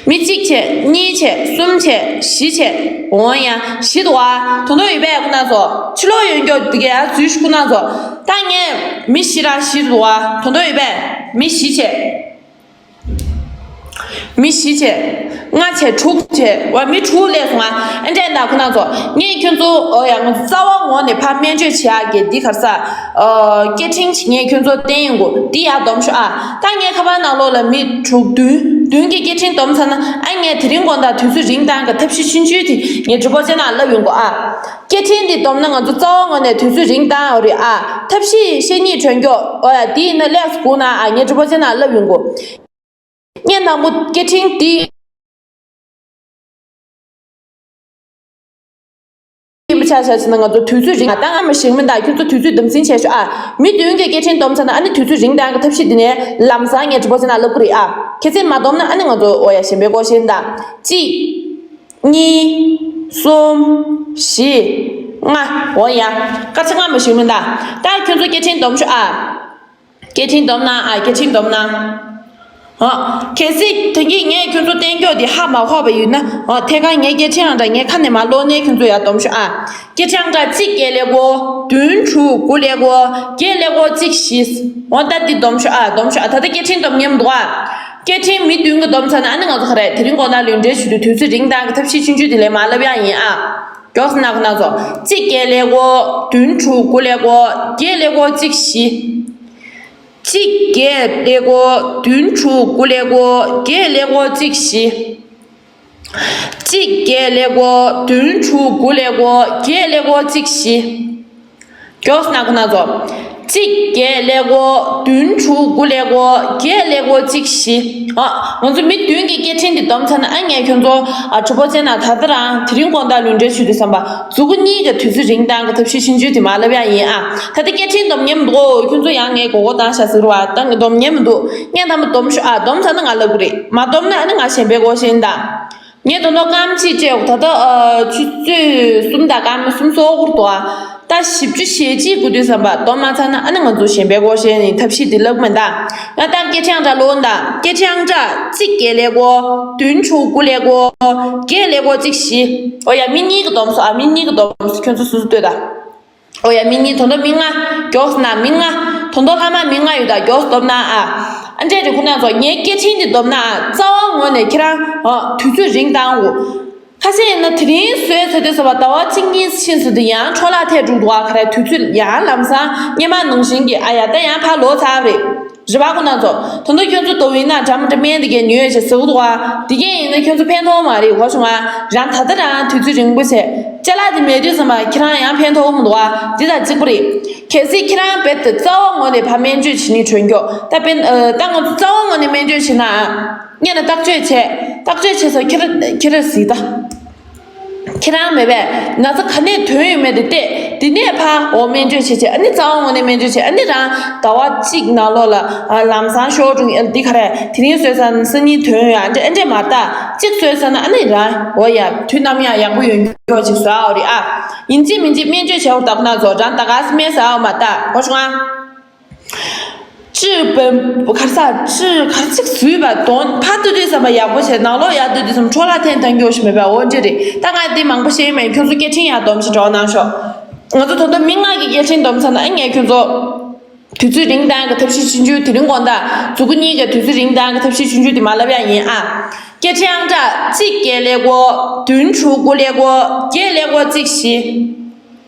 མི་གཅིག་བྱས། གཉིས་བྱས། གསུམ་བྱས། བཞི་བྱས། འོ་ཡ་བཞི་འདུག་ཨ། དོན་དག་ཡོད་པས་ཁོ་ན་ཚོ། ཕྱི་ལོགས་ཡོད་མགྱོགས་དེ་གའི་ཨ་འཛུལ་ཤོག་ཁོ་ན་ཚོ། ད་ངས་མི་བཞི་རང་བཞི་འདུག་ཨ། དོན་དག་ཡོད་པས་མི་བཞི་བྱས། མི་བཞི་བྱས། ལྔ་བྱས། དྲུག་བྱས། བ་མི་དྲུག་སླེབས་སོང་ང་། ཨ་འདྲས་ད་ཁོ་ན་ཚོ། ངས་ཁྱོད་ཚོ་ཨོ་ཡ་ང་ཚོ་རྩ་བ་ངོས་ནས་ཕར་སྨན་བཅོས་བྱེད་ཡག་གི་འདི་ག་རེ་ཟ། ཨ་སྐད་འཕྲིན་ཅིག་ངས་ཁྱོད་ཚོ་བསྟན་ཡོང་གོ། འདི་ཡར་སྡོམ་ཤོག་ཨ། ད་ངས་ཁ་པར་ནང་ལོགས་ལ་མི་དྲུག་བདུན་བདུན་གྱི་སྐད་འཕྲིན་སྡོམ་ཚར་ན། ཨ་ངས་དེ་རིང་དགོང་དག་དུས་ཚོད་རིང་བཏང་གི་ཐབས་ཤེས་ཆུང་ཆུང་དེ་ངས་གྲོགས་པོ་ཆེ་ན་སློབ་ཡོང་གོ་ཨ། སྐད་འཕྲིན་འདི་སྡོམ་ན་ང་ཚོ་རྩ་བ་ངོས་ནས་དུས་ཚོད་རིང་བཏང་ཡོད་རེད་ཨ། ཐབས་ཤེས་ཤེས་སྙིང་འདོད་མགྱོགས་ཨོ་ཡ་འདི་ཡིན་ན་ལེགས་སུ་སྒུག་ན་ཨ། ངས་གྲོགས་པོ་ཆེ་ན་སློབ་ཡོང་གོ། ངས་དང་པོ་སྐད་འཕྲིན་འདི་ཡིན་པ་ཆ་བཞག་ཕྱིན་ན་ང་ཚོ་དུས་ཚོད་རིང་ད་སྔ་མ་ཞིག་མིན་ད། ཁྱོད་ཚོ་དུས་ཚོད་དམ་འཛིན་བྱས་ཤོག་ཨ། མི་བདུན་གྱི་སྐད་འཕྲིན་སྡོམ་ཚར་ན་ཨ་ནི་དུས་ཚོད་རིང་བཏང་གི་ཐབས་ཤེས་འདི་ནས་ལམ་སང་ངས་གྲོགས་པོ་ཆེ་ན་ལབ་གི་རེད་ཨ། ཁྱེད་ཚོས་མ་སྡོམ་ན་ཨ་ནི་ང་ཚོ་ཨོ་ཡ་གཞན་པའི་སྐོར་ཤེས་ད། གཅིག་གཉིས། གསུམ། བཞི། ལྔ། འོ་ཡ། སྐར་ཆ་སྔ་མ་ཞིག་མིན་ད། ད་ཁྱོད་ཚོ་སྐད་འཕྲིན་སྡོམ་ཤོག་ཨ། སྐད་འཕྲིན་སྡོམ་གནང་ཨ། སྐད་འཕྲིན་སྡོམ་གནང་། ཨ། གལ་སྲིད་དེང་གི་ངས་ཁྱོད་ཚོ་བསྟན་ཀྱོག་དེ་ཧ་མ་གོ་བ་ཡོད་ན། ཨ། ཐད་ཀར་ངའི་སྐད་འཕྲིན་ཨང་གྲངས་ངས་ཁ་ནས་མ་ཀློག་ནས་ཁྱོད་ཚོ་ཡར་སྡོམ་ཤོག་ཨ། སྐད་འཕྲིན་ཨང་གྲངས་གཅིག་བརྒྱད་ཀླད་ཀོར་བདུན་དྲུག་དགུ་ཀླད་ཀོར་བརྒྱད་ཀླད་ཀོར་གཅིག་བཞི། འོ་ད་འདི་སྡོམ་ཤོག་ཨ། སྡོམ་ཤོག་ཨ། ད་ལྟ་སྐད་འཕྲིན་སྡོམ་མཁན་མི་འདུག་ཨ། སྐད་འཕྲིན་མི་བདུན་གྱིས་སྡོམ་ཚར་ན་ཨ་ནི་ང་ཚོ་ག་རེ་དེ་རིང་དགོང་དག་ལུས་འབྲེལ་ཞུ་དུས་དུས་ཚོད་རིང་ཐང་གི་ཐབས་ཤེས་ཆུང་ཆུང་དེ་ལས་མ་ལབ་ཡག་ཡིན་ཨ། མགྱོགས་སེ་ན་ཁོ་ན་ཚོ། གཅིག་བརྒྱད་ཀླད་ཀོར་བདུན་དྲུག་དགུ་ཀླད་ཀོར་བརྒྱད་ཀླད་ཀོར་གཅིག་བཞི། གཅིག་བརྒྱད་ཀླད་ཀོར་བདུན་དྲུག་དགུ་ཀླད་ཀོར་བརྒྱད་ཀླད་ཀོར་གཅིག་བཞི། གཅིག་བརྒྱད་ཀླད་ཀོར་བདུན་དྲུག་དགུ་ཀླད་ཀོར་བརྒྱད་ཀླད་ཀོར་གཅིག་བཞི། མགྱོགས་སེ་ན་ཁོ་ན་ཚོ། གཅིག་བརྒྱད་ཀླད་ཀོར་བདུན་དྲུག་དགུ་ཀླད་ཀོར་བརྒྱད་ཀླད་ཀོར་གཅིག་བཞི། ཨ། ང་ཚོ་མི་བདུན་གྱི་སྐད་འཕྲིན་འདི་སྡོམ་ཚར་ན་ཨ་ངས་ཁྱོད་ཚོ། ཨ། གྲོགས་པོ་བྱས་ན་ད་ལྟ་རང་དེ་རིང་དགོང་དག་ལུས་འབྲེལ་ཞུ་དུས་ཙམ་པ་མཛུ་གུ་གཉིས་ཀྱི་དུས་ཚོད་རིང་ཐང་གི་ཐབས་ཤེས་ཆུང་ཆུང་དེ་མ་ལབ་ཡག་ཡིན་ཨ། ད་ལྟ་སྐད་འཕྲིན་སྡོམ་མཁན་མི་འདུག་ཁྱོད་ཚོ་ཡང་ངའི་མགོ་སྐོར་བཏང་ཤག་ཟེར་བ་ད་སྡོམ་མཁན་མི་འདུག་སྙན་ཐང་པོ་སྡོམ་ཤོག་ཨ། སྡོམ་ཚར་ན་ང་ལབ་གི་རེད། མ་སྡོམ་ན་ཨ་ནི་ང་གཞན་པའི་སྐོར་བཤད་ཡིན་ད། ངས་དོན་དག་སྐར་མ་གཅིག་བཅད། ད་ལྟ་ཨ་ཆུ་ཚོད་གསུམ་དང་སྐར་མ་སུམ་ཅུ་སོ་དགུ་འདུག་ཨ། ད་བཞི་བཅུ་ཞེ་གཅིག་དགུ་དུས་ཙམ་པ་སྡོམ་མ་ཚར་ན་ཨ་ནི་ང་ཚོ་གཞན་པའི་སྐོར་བཤད་ནས་ཐབས་ཤེས་འདི་ལབ་མིན་ད། ང་ད་སྐད་འཕྲིན་ཨང་གྲངས་ཀློག་ད། སྐད་འཕྲིན་ཨང་གྲངས་གཅིག་བརྒྱད་ཀླད་ཀོར་བདུན་དྲུག་དགུ་ཀླད་ཀོར་བརྒྱད་ཀླད་ཀོར་གཅིག་བཞི། ཨོ་ཡ། མི་གཉིས་ཀྱིས་སྡོམ་སོང་ཨ། མི་གཉིས་ཀྱིས་སྡོམ་སོང་། ཁྱོད་ཚོ་སོ་སོ་ལྟོས་ད། ཨོ་ཡ། མི་གཉིས། དོན་དག་མི་ལྔ། མགྱོགས་སེ་ན། མི་ལྔ། དོན་དག་ལྷག་མ་མི་ལྔ་ཡོད་ད། མགྱོགས་སེ་སྡོམ་གནང་ཨ། ཨ་འདྲས་རེད། ཁོ་ན་ཚོ་ངའི་སྐད་འཕྲིན་འདི་སྡོམ་གནང་ཨ། རྩ་བ་ངོས་ནས་ཁྱེད་རང་། ཨ། དུས་ཚོད་རིང་བཏང་དགོས། ཁ་ཤས་ཡིན་ན་དེ་རིང་བཟོས་ཚར་དུས་ཙམ་པ་ཟླ་བ་གཅིག་གཉིས་ཕྱིན་ཚར་དུས་ཡང་འཕྲོ་བརླག་ཐེབས་འགྲོ་འདུག་ཨ། ག་རེ་དུས་ཚོད་ཡང་ལམ་སང་སྔོན་མ་ནང་བཞིན་གྱི། ཨ་ཡ། ད་ཡང་ཕར་ལོག་ཚར་བ་རེད། རེད་པ། ཁོ་ན་ཚོ། ད་དུང་ཁྱོད་ཚོ་ལྟ་བུ་ཡིན་ན་འདྲ་མི་འདྲ་སྨན་དེ་གས་ཉོས་བྱས་ཟ་གི་འདུག་ཨ། དེ་གས་ཡིན་ན་ཁྱོད་ཚོ་ཕན་ཐོགས་མ་རེད། གོ་བྱུང་ཨ། རང་ད་ལྟ་རང་དུས་ཚོད་རིང་པོ་བྱས། ཅ་ལག་དེ་མེད་དུས་ཙམ་པ་ཁྱེད་རང་ཡང་ཕན་ཐོགས་མི་འདུག་ཨ། འདི་དང་གཅིག་པ་རེད། གལ་སྲིད་ཁྱེད་རང་རྦད་དེ་རྩ་བ་ངོས་ནས་ཕར་སྨན་བཅོས་བྱེད་ནི་གྲོན་སྐྱོ། ད་དཔེར། ཨ། ད་ང་ཚོ་རྩ་བ་ངོས་ནས་སྨན་བཅོས་བྱེད་ན་ཨ། སྔོན་ལ་བརྟག་དཔྱད་བྱས། བརྟག་དཔྱད་བྱས་སོང་། ཁྱེད་རང་ཁྱེད་རང་གཟིགས་ད། ཁྱེད་རང་མེད་པས་ན་ཚ་ག་ནས་ཐོན་ཡོད་མེད་དེ་བལྟས། དེ་ནས་ཕར་འོ་སྨན་བཅོས་བྱེད་བྱེད། ཨ་ནི་རྩ་བ་ངོས་ནས་སྨན་བཅོས་བྱེད། ཨ་ནི་རང་ཟླ་བ་གཅིག་ནང་ལོགས་ལ། ཨ། ལམ་སང་ཤོར་འགྲོ་གི། ཨ། འདི་ག་རེ་དེ་རིང་བཟོས་ཚར་ན་སང་ཉིན་ཐོན་ཡོད། ཨ་འདྲས་ཨ་འདྲས་མ་བལྟ། གཅིག་བཟོས་ཚར་ན་ཨ་ནི་རང་འོ་ཡ་དུས་ནམ་ཡང་ཡག་པོ་ཡོང་རྒྱུ་ཅིག་བཟོ་ཨ། འོ་རེད་ཨ། ཡིན་གཅིག་མིན་གཅིག་སྨན་བཅོས་བྱས་འོ་ད་ཁོ་ན་ཚོ་རང་ད་ག་སེ་སྨན་ཟ་འོ་མ་བལྟ། གོ་བྱུང་ཨ། སྤྱིར་བན་གར་ས་སྤྱིར་གར་ཚིག་བཟོས་པ་དོན་ཕར་ལྟོས་དུས་ཙམ་པ་ཡག་པོ་བྱས། ནང་ལོགས་ཡར་ལྟོས་དུས་ཙམ་འཕྲོ་བརླག་ཐེབས་ཐང་རྒྱུ་ཞིག་མེད་པ། འོ་འདྲས་རེད། ད་ང་འདི་མང་པོ་བཤད་ཡོད་མེད། ཁྱོད་ཚོ་སྐད་འཕྲིན་ཡར་སྡོམ་ཞིག་འགྲོ་གནང་ཤོག་ང་ཚོ་ད་དུང་མི་ལྔ་གི་སྐད་འཕྲིན་སྡོམ་ཚར་ན་ཨ་ངས་ཁྱོད་ཚོ་དུས་ཚོད་རིང་ཐང་གི་ཐབས་ཤེས་ཆུང་ཆུང་། དེ་རིང་དགོང་དག་མཛུ་གུ་གཉིས་ཀྱི་དུས་ཚོད་རིང་ཐང་གི་ཐབས་ཤེས་ཆུང་ཆུང་དེ་མ་ལབ་ཡག་ཡིན་ཨ། སྐད་འཕྲིན་ཨང་གྲངས་གཅིག་བརྒྱད་ཀླད་ཀོར་བདུན་དྲུག་དགུ་ཀླད་ཀོར་བརྒྱད་ཀླད་ཀོར་གཅིག་བཞི།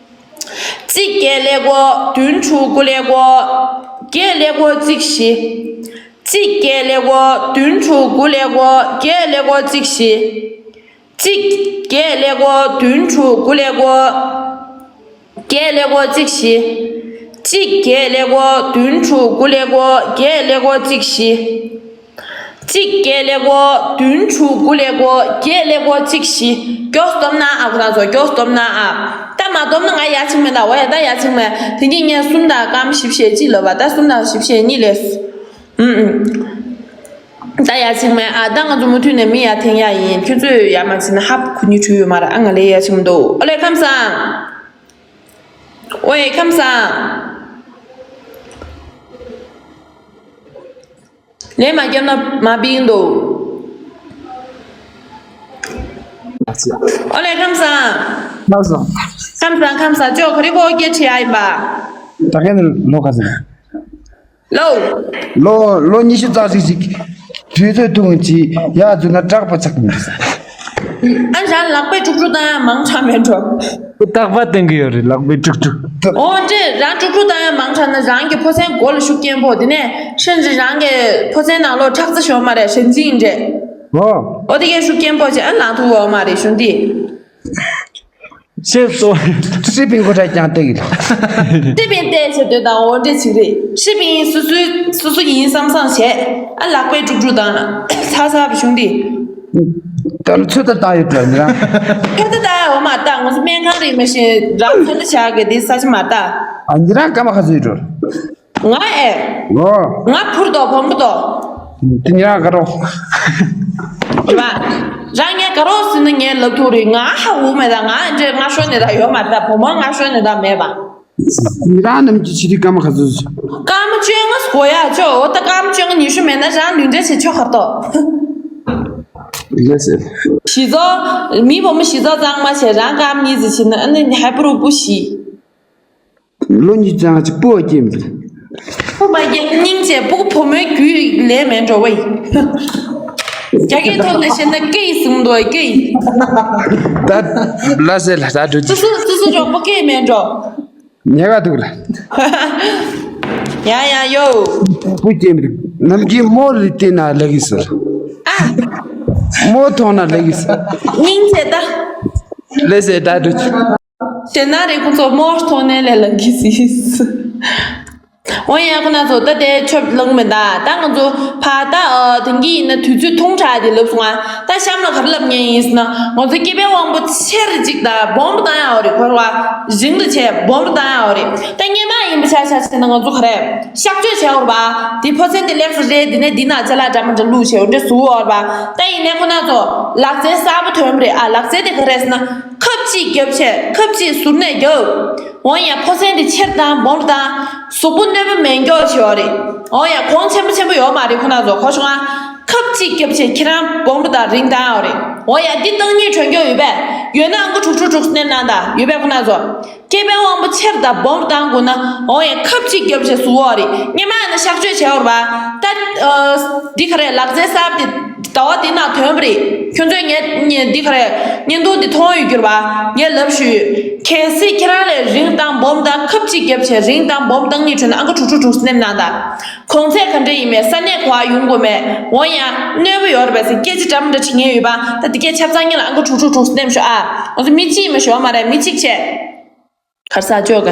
གཅིག་བརྒྱད་ཀླད་ཀོར་བདུན་དྲུག་དགུ་ཀླད་ཀོར་བརྒྱད་ཀླད་ཀོར་གཅིག་བཞི། གཅིག་བརྒྱད་ཀླད་ཀོར་བདུན་དྲུག་དགུ་ཀླད་ཀོར་བརྒྱད་ཀླད་ཀོར་གཅིག་བཞི། གཅིག་བརྒྱད་ཀླད་ཀོར་བདུན་དྲུག་དགུ་ཀླད་ཀོར་བརྒྱད་ཀླད་ཀོར་གཅིག་བཞི། གཅིག་བརྒྱད་ཀླད་ཀོར་བདུན་དྲུག་དགུ་ཀླད་ཀོར་བརྒྱད་ཀླད་ཀོར་གཅིག་བཞི། གཅིག་བརྒྱད་ཀླད་ཀོར་བདུན་དྲུག་དགུ་ཀླད་ཀོར་བརྒྱད་ཀླད་ཀོར་གཅིག་བཞི། མགྱོགས་སྡོམ་གནང་ཨ། ཁོ་རང་ཚོ་མགྱོགས་སྡོམ་གནང་ཨ། ད་མ་སྡོམ་ན་ང་ཡར་ཕྱིན་མེད་ད། འོ་ཡ་ད་ཡར་ཕྱིན་མེད། དེ་གཉིས་ངས་གསུམ་དང་སྐར་མ་བཞི་བཅུ་ཞེ་གཅིག་ལབ་པ། ད་གསུམ་དང་བཞི་བཅུ་ཞེ་གཉིས་ལས། ཨུམ་ཨུམ། ད་ཡར་ཕྱིན་མེད་ཨ། ད་ང་ཚོ་མུ་མཐུད་ནས་མི་ཡར་འཐེན་ཡག་ཡིན། ཁྱོད་ཚོས་ཡར་མ་ཕྱིན་ན་ཧབ་ཁུ་ཉི་བྲུས་ཡོད་མ་རེད་ཨ། ང་ལས་ཡར་ཕྱིན་མི་འདུག་ཨོ་ལེ་ཁམས་བཟང་། ཨོ་ཡེ་ཁམས་བཟང་། ལན་མ་བརྒྱབ་ན་མ་བིང་འདུག་ཨོ་ལེ་ཁམས་བཟང་། ཁམས་བཟང་། ཁམས་བཟང་། ཁམས་བཟང་། ཅོ་ག་རེ་བོ་སྐད་ཆ་ཡ་ཡིན་པ། ད་ག་ནས་ལོ་ག་ཟེར། ལོ། ལོ་ལོ་ཉི་ཤུ་རྩ་གཅིག་ཅིག་དུས་ཚོད་ཐུང་ཅིག་ཡ་འཛུལ་ན་སྐྲག་པ་ཆགས་མི་འདུག་ཨ་ནི་རང་ལག་པས་དཀྲུག་དཀྲུག་བཏང་ཡ་མང་དྲགས་མེད་འགྲོ། རྟག་པར་བསྟན་གྱི་ཡོད་རེད། ལག་པས་དཀྲུག་དཀྲུག་ཨོ་འདྲས་རང་དཀྲུག་དཀྲུག་བཏང་ཡ་མང་དྲགས་ན་རང་གི་ཕོ་མཚན་མགོ་ལ་ཤུགས་རྐྱེན་ཕོག་དེ་ནས་ཧྲན་ཅིག་རང་གི་ཕོ་མཚན་ནང་ལོགས་ཁྲག་རྩ་ཤོར་མ་རེད། ཧྲན་ཅིག་འདྲས། ཨོ། ཨོ་དེ་གས་ཤུགས་རྐྱེན་ཕོག་ཅིག་ཨ་ལངས་ཐུབ་ཡོད་མ་རེད་གཞུང་འདི། ཤེས་སོ། ཧྲི་པིན་གོ་ཁྲ་ཀྱང་ཏེ་གི། ཧྲི་པིན་ཏེ་ཆེ་དོད་དང་འོ་འདྲེ་ཆིག་རེད། ཧྲི་པིན་སུ་སུའི་སུ་སུ་ཡིན་བསམ་བསམ་བྱས། ཨ་ལག་པས་དཀྲུག་དཀྲུག་དང་། ཚ་ཚ་བ་གཞུང་འདི། ད་ལ་ཚོད་ལྟ་བཏང་ཡོད་དྲ་ཉི་རང་། ཚོད་ལྟ་བཏང་ཡ་འོ་མ་ད་ང་ཚོ་སྨན་ཁང་རིག་མ་ཤེས་རང་ཚོད་ལྟ་བྱ་གི་འདི་ས་ཆ་མ་ད། ཨ་ཉི་རང་སྐར་མ་ག་ཚོད་ཡོད་འགྲོ། ང་ཨེ། ཨོ། ང་ཕུར་དོ་བོང་བུ་དོ། དེ་ཉི་རང་ག་རོ། རེད་པ། རང་ངས་ག་རོ་ཟེར་ན་ངས་ལབ་ཐུབ་རེད། ང་ཧ་འུ་མེད་ད། ང་འདྲེ་ང་ཤོར་ནས་ད་ཡོད་མ་རེད་ད། བུ་མོ་ང་ཤོར་ནས་ད་མེད་པ། ཉི་རང་རྣམས་ཀྱི་ཆི་དུས་སྐར་མ་ག་ཚོད་ཟེར། སྐར་མ་བཅོ་ལྔ་ འོ་ཡ་ཅོ་འོ་ད་སྐར་མ་བཅོ་ལྔ་ཉི་ཤུ་མེད་ན་རང་ལུས་འབྲེལ་བྱེད་ཆོག་གར་ཏོ། ལགས་སེ། གཞི་ཚོགས་མི་བུ་མོ་གཞི་ཚོགས་གཙང་མ་བྱས་རང་སྐར་མ་གཉིས་ཙམ་བྱེད་ན་ཨ་ནི་ཧ་པུ་རུ་པུ་ཤི། ལོ་གཉིས་ཙང་ཅིག་སྤུ་བ་སྐྱེས་མི་འདུག་སྤུ་མ་སྐྱེས་སྙིང་རྗེ་སྤུ་གུ་བུ་མོའི་རྒྱུད་ལས་མེད་འགྲོ་བ་ཡིན། རྒྱ་སྐད་ཐོག་ནས་བཤད་ན་སྐེ་ཡི་ཟུང་དུ་སྐེ་ཡི། ད་ལ་སེ་ལ་ད་འགྲོ་སུ་ཅི། སུ་སུ་སུ་གྲོགས་པོ་སྐེ་མེད་འགྲོ། ཉེ་ག་འདུག་ལ། ཡ་ཡ་ཡོ། སྤུ་སྐྱེས་མི་འདུག་ནམ་རྒྱུན་མོ་རི་བལྟས་ན་ལེགས་ཀྱི་ཟེར། ཨ། མོ་མཐོང་ན་ལེགས་ཀྱི་ཟེར། སྙིང་རྗེ་ད། ལགས་སེ་ད་འགྲོ། ཞེ་ན་རེ་ཁོ་ཚོ་མོར་མཐོང་ནས་ལས་ལང་གི་སིས། འོ་ཡ་ཁོ་ན་ཚོ་ད་དེ་ཆོབ་ལང་མེད་ད། ད་ང་ཚོ་ཕ་ད་ཨ་དེང་གི་ཡིན་ན་དུས་ཚོད་ཐུང་དྲགས་དེ་ལབ་སོང་ང་། ད་གཤམ་ལ་ག་རེ་ལབ་ཉན་ཡིན་ཟེར་ན་ང་ཚོ་སྐྱེ་བའི་དབང་པོ་ཆེར་ཅིག་ད་སྦོམ་བཏང་ཡ་འོ་རེད། གོ་ར་བ་རིང་དུ་བྱས་སྦོམ་བཏང་ཡ་འོ་རེད། ད་སྔོན་མ་ཡིན་པ་ཆ་ཆ་བྱས་ན་ང་ཚོ་ག་རེ་གཤག་བཅོས་བྱས་འོ་ར་བ་དེ་ཕོ་ཚན་དེ་ལེགས་སུ་རེད། དེ་ནས་འདི་ན་ཅ་ལག་འདྲ་མི་འདྲ་བླུགས་བྱས་འོ་འདྲ་བཟོ་འོ་ར་བ། ད་ཡིན་ནའི་ཁོ་ན་ཚོ་ལག་རྩལ་གསར་པ་ཐོན་པ་རེད་ཨ། ལག་རྩལ་དེ་ག་རེ་ཟེར་ན། ཁབ་གཅིག་རྒྱབ་བྱས་ཁབ་གཅིག་ཟུར་ནས་རྒྱབ། འོ་ཡ་ཕོ་ཚན་དེ་ཆེར་བཏང་སྦོམ་བཏང་། གཟུགས་པོ་གནོད་པ་མེད་མགྱོགས་བྱེད་བ་རེད། འོ་ཡ་གོང་ཆེན་པོ་ཆེན་པོ་ཡོད་མ་རེད་ཁོ་ན་ཚོ། གོ་བྱུང་ང་། ཁབ་གཅིག་རྒྱབ་བྱས་ཁྱེད་རང་སྦོམ་དང་རིང་བཏང་ཡོད་རེད། འོ་ཡ་འདི་བཏང་སྙིང་གྲོད་མགྱོགས་ཡོད་པས། ཡོད་ན་ཨང་ཀི་དྲུག་ཅུ་དྲུག་ཅུ་མནན་གནང་དང་ཡོད་པས་ཁོ་ན་ཚོ། སྐྱེ་བའི་དབང་པོ་ཆེར་དང་སྦོམ་བཏང་དགོས་ན་འོ་ཡ་ཁབ་གཅིག་རྒྱབ་བྱས་ཟུར་བ་རེད། སྔོན་མ་ཡིན་ན་གཤག་བཅོས་བྱས་ཡོད་རེད་པ། ད་འདི་ག་རེ་ལག་རྩལ་གསར་པ་དེ། ཟླ་བ་འདི་ནང་ཐོན་པ་རེད། ཁྱོད་ཚོས་ངའི་ཉིན་འདི་ག་རེ་བརྙན་ཐུང་འདི་མཐོང་ཡོད་རྒྱུ་རེད་པ། ངས་ལབ་ཞུས། གལ་སྲིད་ཁྱེད་རང་ལས་རིང་བཏང་སྦོམ་བཏང་ཁབ་གཅིག་རྒྱབ་བྱས་རིང་བཏང་སྦོམ་བཏང་སྙིང་བྲོད་ན་ཨང་ཀི་དྲུག་ཅུ་དྲུག་ཅུ་མནན་གནང་དང་། གོང་ཚད་ག་འདྲ་ཡིན་མེད་ས་གནས་ག་པར་ཡོང་དགོས་མེད་འོ་ཡ་གནོད་པ་ཡོད་རེད་པས་ཟེར་སྐད་ཆ་འདྲ་མི་འདྲ་དྲི་མཁན་ཡོད་པ། ད་འདི་སྐད་ཆ་ཚང་ཉིད་ལ་ཨང་ཀི་དྲུག་ཅུ་དྲུག་ཅུ་མནན་ཤོག་ཨ། ང་ཚོ་མི་གཅིག་མ་ཞོག་མ་རེད་མི་གཅིག་བྱས། གར་ས་ཅོག་ག་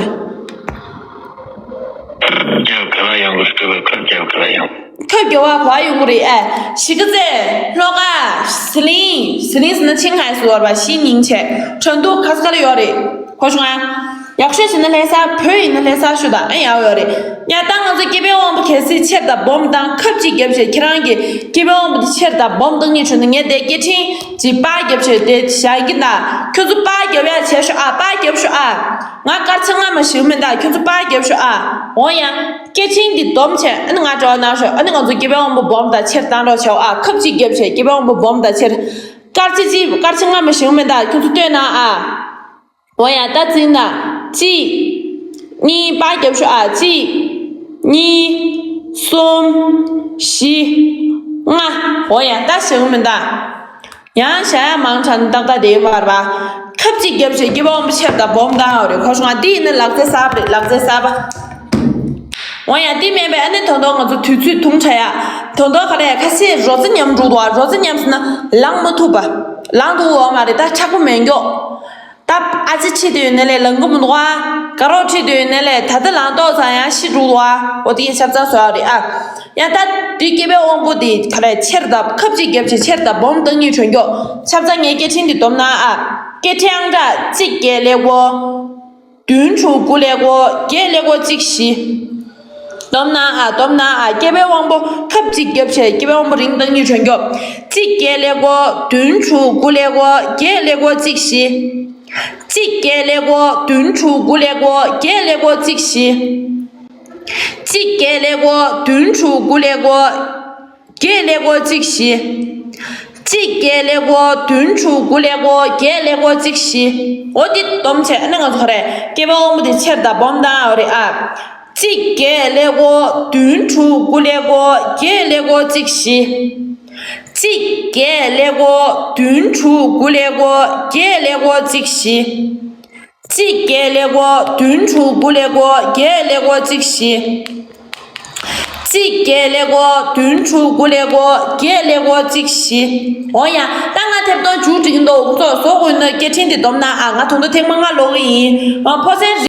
ག་བ་ཡོང་གི་རེད། ཁབ་རྒྱབ་ག་བ་ཡོང་། ཁབ་རྒྱབ་བ་ག་བ་ཡོང་གི་རེད་ཨ། གཞིས་ཀ་རྩེ། ལྷོ་ཁ། ཟི་ལིང་། ཟི་ལིང་ཟེར་ན་ཆིང་ཧའེ་ཟེར་བ་རེད་པ། གཞིས་རྙིང་བྱས། ཁྲ་འདུག་ག་ས་ག་ལ་ཡོད་རེད། གོ་བྱུང་ཨ། ཡག་ཤོས་བྱས་ན་ལྷ་ས་བོད་ཡིན་ན་ལྷ་ས་ཤོད་དང་ཨ་ཡག་ཡོད་རེད། ཡ་ད་ང་ཚོ་སྐྱེ་བའི་དབང་པོ་གལ་སྲིད་ཆེར་དང་སྦོམ་བཏང་ཁབ་གཅིག་རྒྱབ་བྱས་ཁྱེད་རང་གི་སྐྱེ་བའི་དབང་པོ་དེ་ཆེར་དང་སྦོམ་བཏང་སྙིང་བྲོད་ན་ངས་དེ་སྐད་འཕྲིན་གྱི་པར་རྒྱབ་བྱས་དེ་བཞག་གི་ད། ཁྱོད་ཚོ་པར་རྒྱབ་ཡ་བྱས་ཤོག་ཨ། པར་རྒྱབ་ཤོག་ཨ། ང་སྐར་ཆ་ལྔ་མ་ཞིག་མིན་ད་ཁྱོད་ཚོ་པར་རྒྱབ་ཤོག་ཨ། འོ་ཡ། སྐད་འཕྲིན་འདི་སྡོམ་བྱས་ཨ་ནི་ང་འབྲེལ་བ་གནང་ཤོག་ཨ་ནི་ང་ཚོ་སྐྱེ་བའི་དབང་པོ་སྦོམ་དང་ཆེར་བཏང་རོགས་བྱའོ་ཨ། ཁབ་གཅིག་རྒྱབ་བྱས་སྐྱེ་བའི་དབང་པོ་སྦོམ་དང་ཆེར། སྐར་ཆ་གཅིག་སྐར་ཆ་ལྔ་མ་ཞིག་མིན་ད་ཁྱོད་ཚོ་ལྟོས་གནང་ཨ། འོ་ཡ། ད་འཛིན་དང་། གཅིག་གཉིས། པར་རྒྱབ་ཤོག་ཨ། གཅིག་གཉིས། གསུམ། བཞི། ལྔ། འོ་ཡ། ད་ཞིག་མིན་ད། ཡང་བྱ་ཡ་མང་དྲགས་ན་ཏག་ཏག་དེ་ཡིན་པར་བ། ཁབ་གཅིག་རྒྱབ་བྱས་སྐྱེ་བ་དབང་པོ་ཆེར་དང་སྦོམ་བཏང་ཡོད་རེད། གོ་བྱུང་ང་། འདི་ཡིན་ན་ལག་རྩལ་གསར་པ་རེད། ལག་རྩལ་གསར་པ། འོ་ཡ། འདི་མིན་པའི་ཨ་ནི་ད་དུང་ང་ཚོ་དུས་ཚོད་ཐུང་དྲགས་ཡ། ད་དུང་ག་རེ་ཁ་ཤས་རོ་ཙེ་ཉམས་འགྲོ་འདུག་བ། རོ་ཙེ་ཉམས་ཟེར་ན་ལངས་མ་ཐུབ་པ། ལངས་འདུག་འོ་མ་རེད། ད་མཁྲེགས་པོ་མེད་མགྱོགས། ད་ཨ་ཅེ་ཁྲིད་དུ་ཡོད་ནའི་ལས་ལངས་གི་མི་འདུག་ཨ། དགའ་རོགས་ཁྲིད་དུ་ཡོད་ནའི་ལས་ད་ལྟ་ལངས་ཏོག་ཙམ་ཡང་ཤི་འགྲོ་འདུག་ཨ། འོ་དེ་ཡི་ཆབ་ཚང་བཟོ་ཡ་རེད་ཨ། ཡང་ད་དེ་སྐྱེ་བའི་དབང་པོ་དེ་ག་རེ་ཆེར་དང་ཁབ་གཅིག་རྒྱབ་བྱས་ཆེར་དང་སྦོམ་བཏང་སྙིང་བྲོད་མགྱོགས། ཆབ་ཚང་ངའི་སྐད་འཕྲིན་འདི་སྡོམ་གནང་ཨ། སྐད་འཕྲིན་ཨང་གྲངས་གཅིག་བརྒྱད་ཀླད་ཀོར། བདུན་དྲུག་དགུ་ཀླད་ཀོར་བརྒྱད་ཀླད་ཀོར་གཅིག་བཞི། སྡོམ་གནང་ཨ། སྡོམ་གནང་ཨ། སྐྱེ་བའི་དབང་པོ་ཁབ་གཅིག་རྒྱབ་བྱས་སྐྱེ་བའི་དབང་པོ་རིང་བཏང་སྙིང་བྲོད་མགྱོགས། གཅིག་བརྒྱད་ཀླད་ཀོར། བདུན་དྲུག་དགུ་ཀླད་ཀོར་བརྒྱད་ཀླད་ཀོར་གཅིག་བཞི། གཅིག་བརྒྱད་ཀླད་ཀོར། བདུན་དྲུག་དགུ་ཀླད་ཀོར་བརྒྱད་ཀླད་ཀོར་གཅིག་བཞི། གཅིག་བརྒྱད་ཀླད་ཀོར། བདུན་དྲུག་དགུ་ཀླད་ཀོར། བརྒྱད་ཀླད་ཀོར་གཅིག་བཞི། གཅིག་བརྒྱད་ཀླད་ཀོར། བདུན་དྲུག་དགུ་ཀླད་ཀོར། བརྒྱད་ཀླད་ཀོར་གཅིག་བཞི། འོ་འདི་སྡོམ་བྱས་ཨ་ནི་ང་ཚོ་ག་རེ་སྐྱེ་བའི་དབང་པོ་དེ་ཆེར་དང་སྦོམ་བཏང་ཡོད་རེད་ཨ། གཅིག་བརྒྱད་ཀླད་ཀོར། བདུན་དྲུག་དགུ་ཀླད་ཀོར། བརྒྱད་ཀླད་ཀོར་གཅིག་བཞི། གཅིག་བརྒྱད་ཀླད་ཀོར། བདུན་དྲུག་དགུ་ཀླད་ཀོར། བརྒྱད་ཀླད་ཀོར་གཅིག་བཞི། གཅིག་བརྒྱད་ཀླད་ཀོར། བདུན་དྲུག་དགུ་ཀླད་ཀོར། བརྒྱད་ཀླད་ཀོར་གཅིག་བཞི། གཅིག་བརྒྱད་ཀླད་ཀོར། བདུན་དྲུག་དགུ་ཀླད་ཀོར། བརྒྱད་ཀླད་ཀོར་གཅིག་བཞི། འོ་ཡ། ད་ང་ཐེབས་གཏོང་མཇུག་སྒྲིལ་གྱི་འདུག་ཁོ་ཚོ་བཟོ་དགོས་ན་སྐད་འཕྲིན་དེ་སྡོམ་གནང་ཨ། ང་ད་དུང་ཐེངས་མ་ལྔ་ལོག་གི་ཡིན། ཨ། ཕོ་ཚན་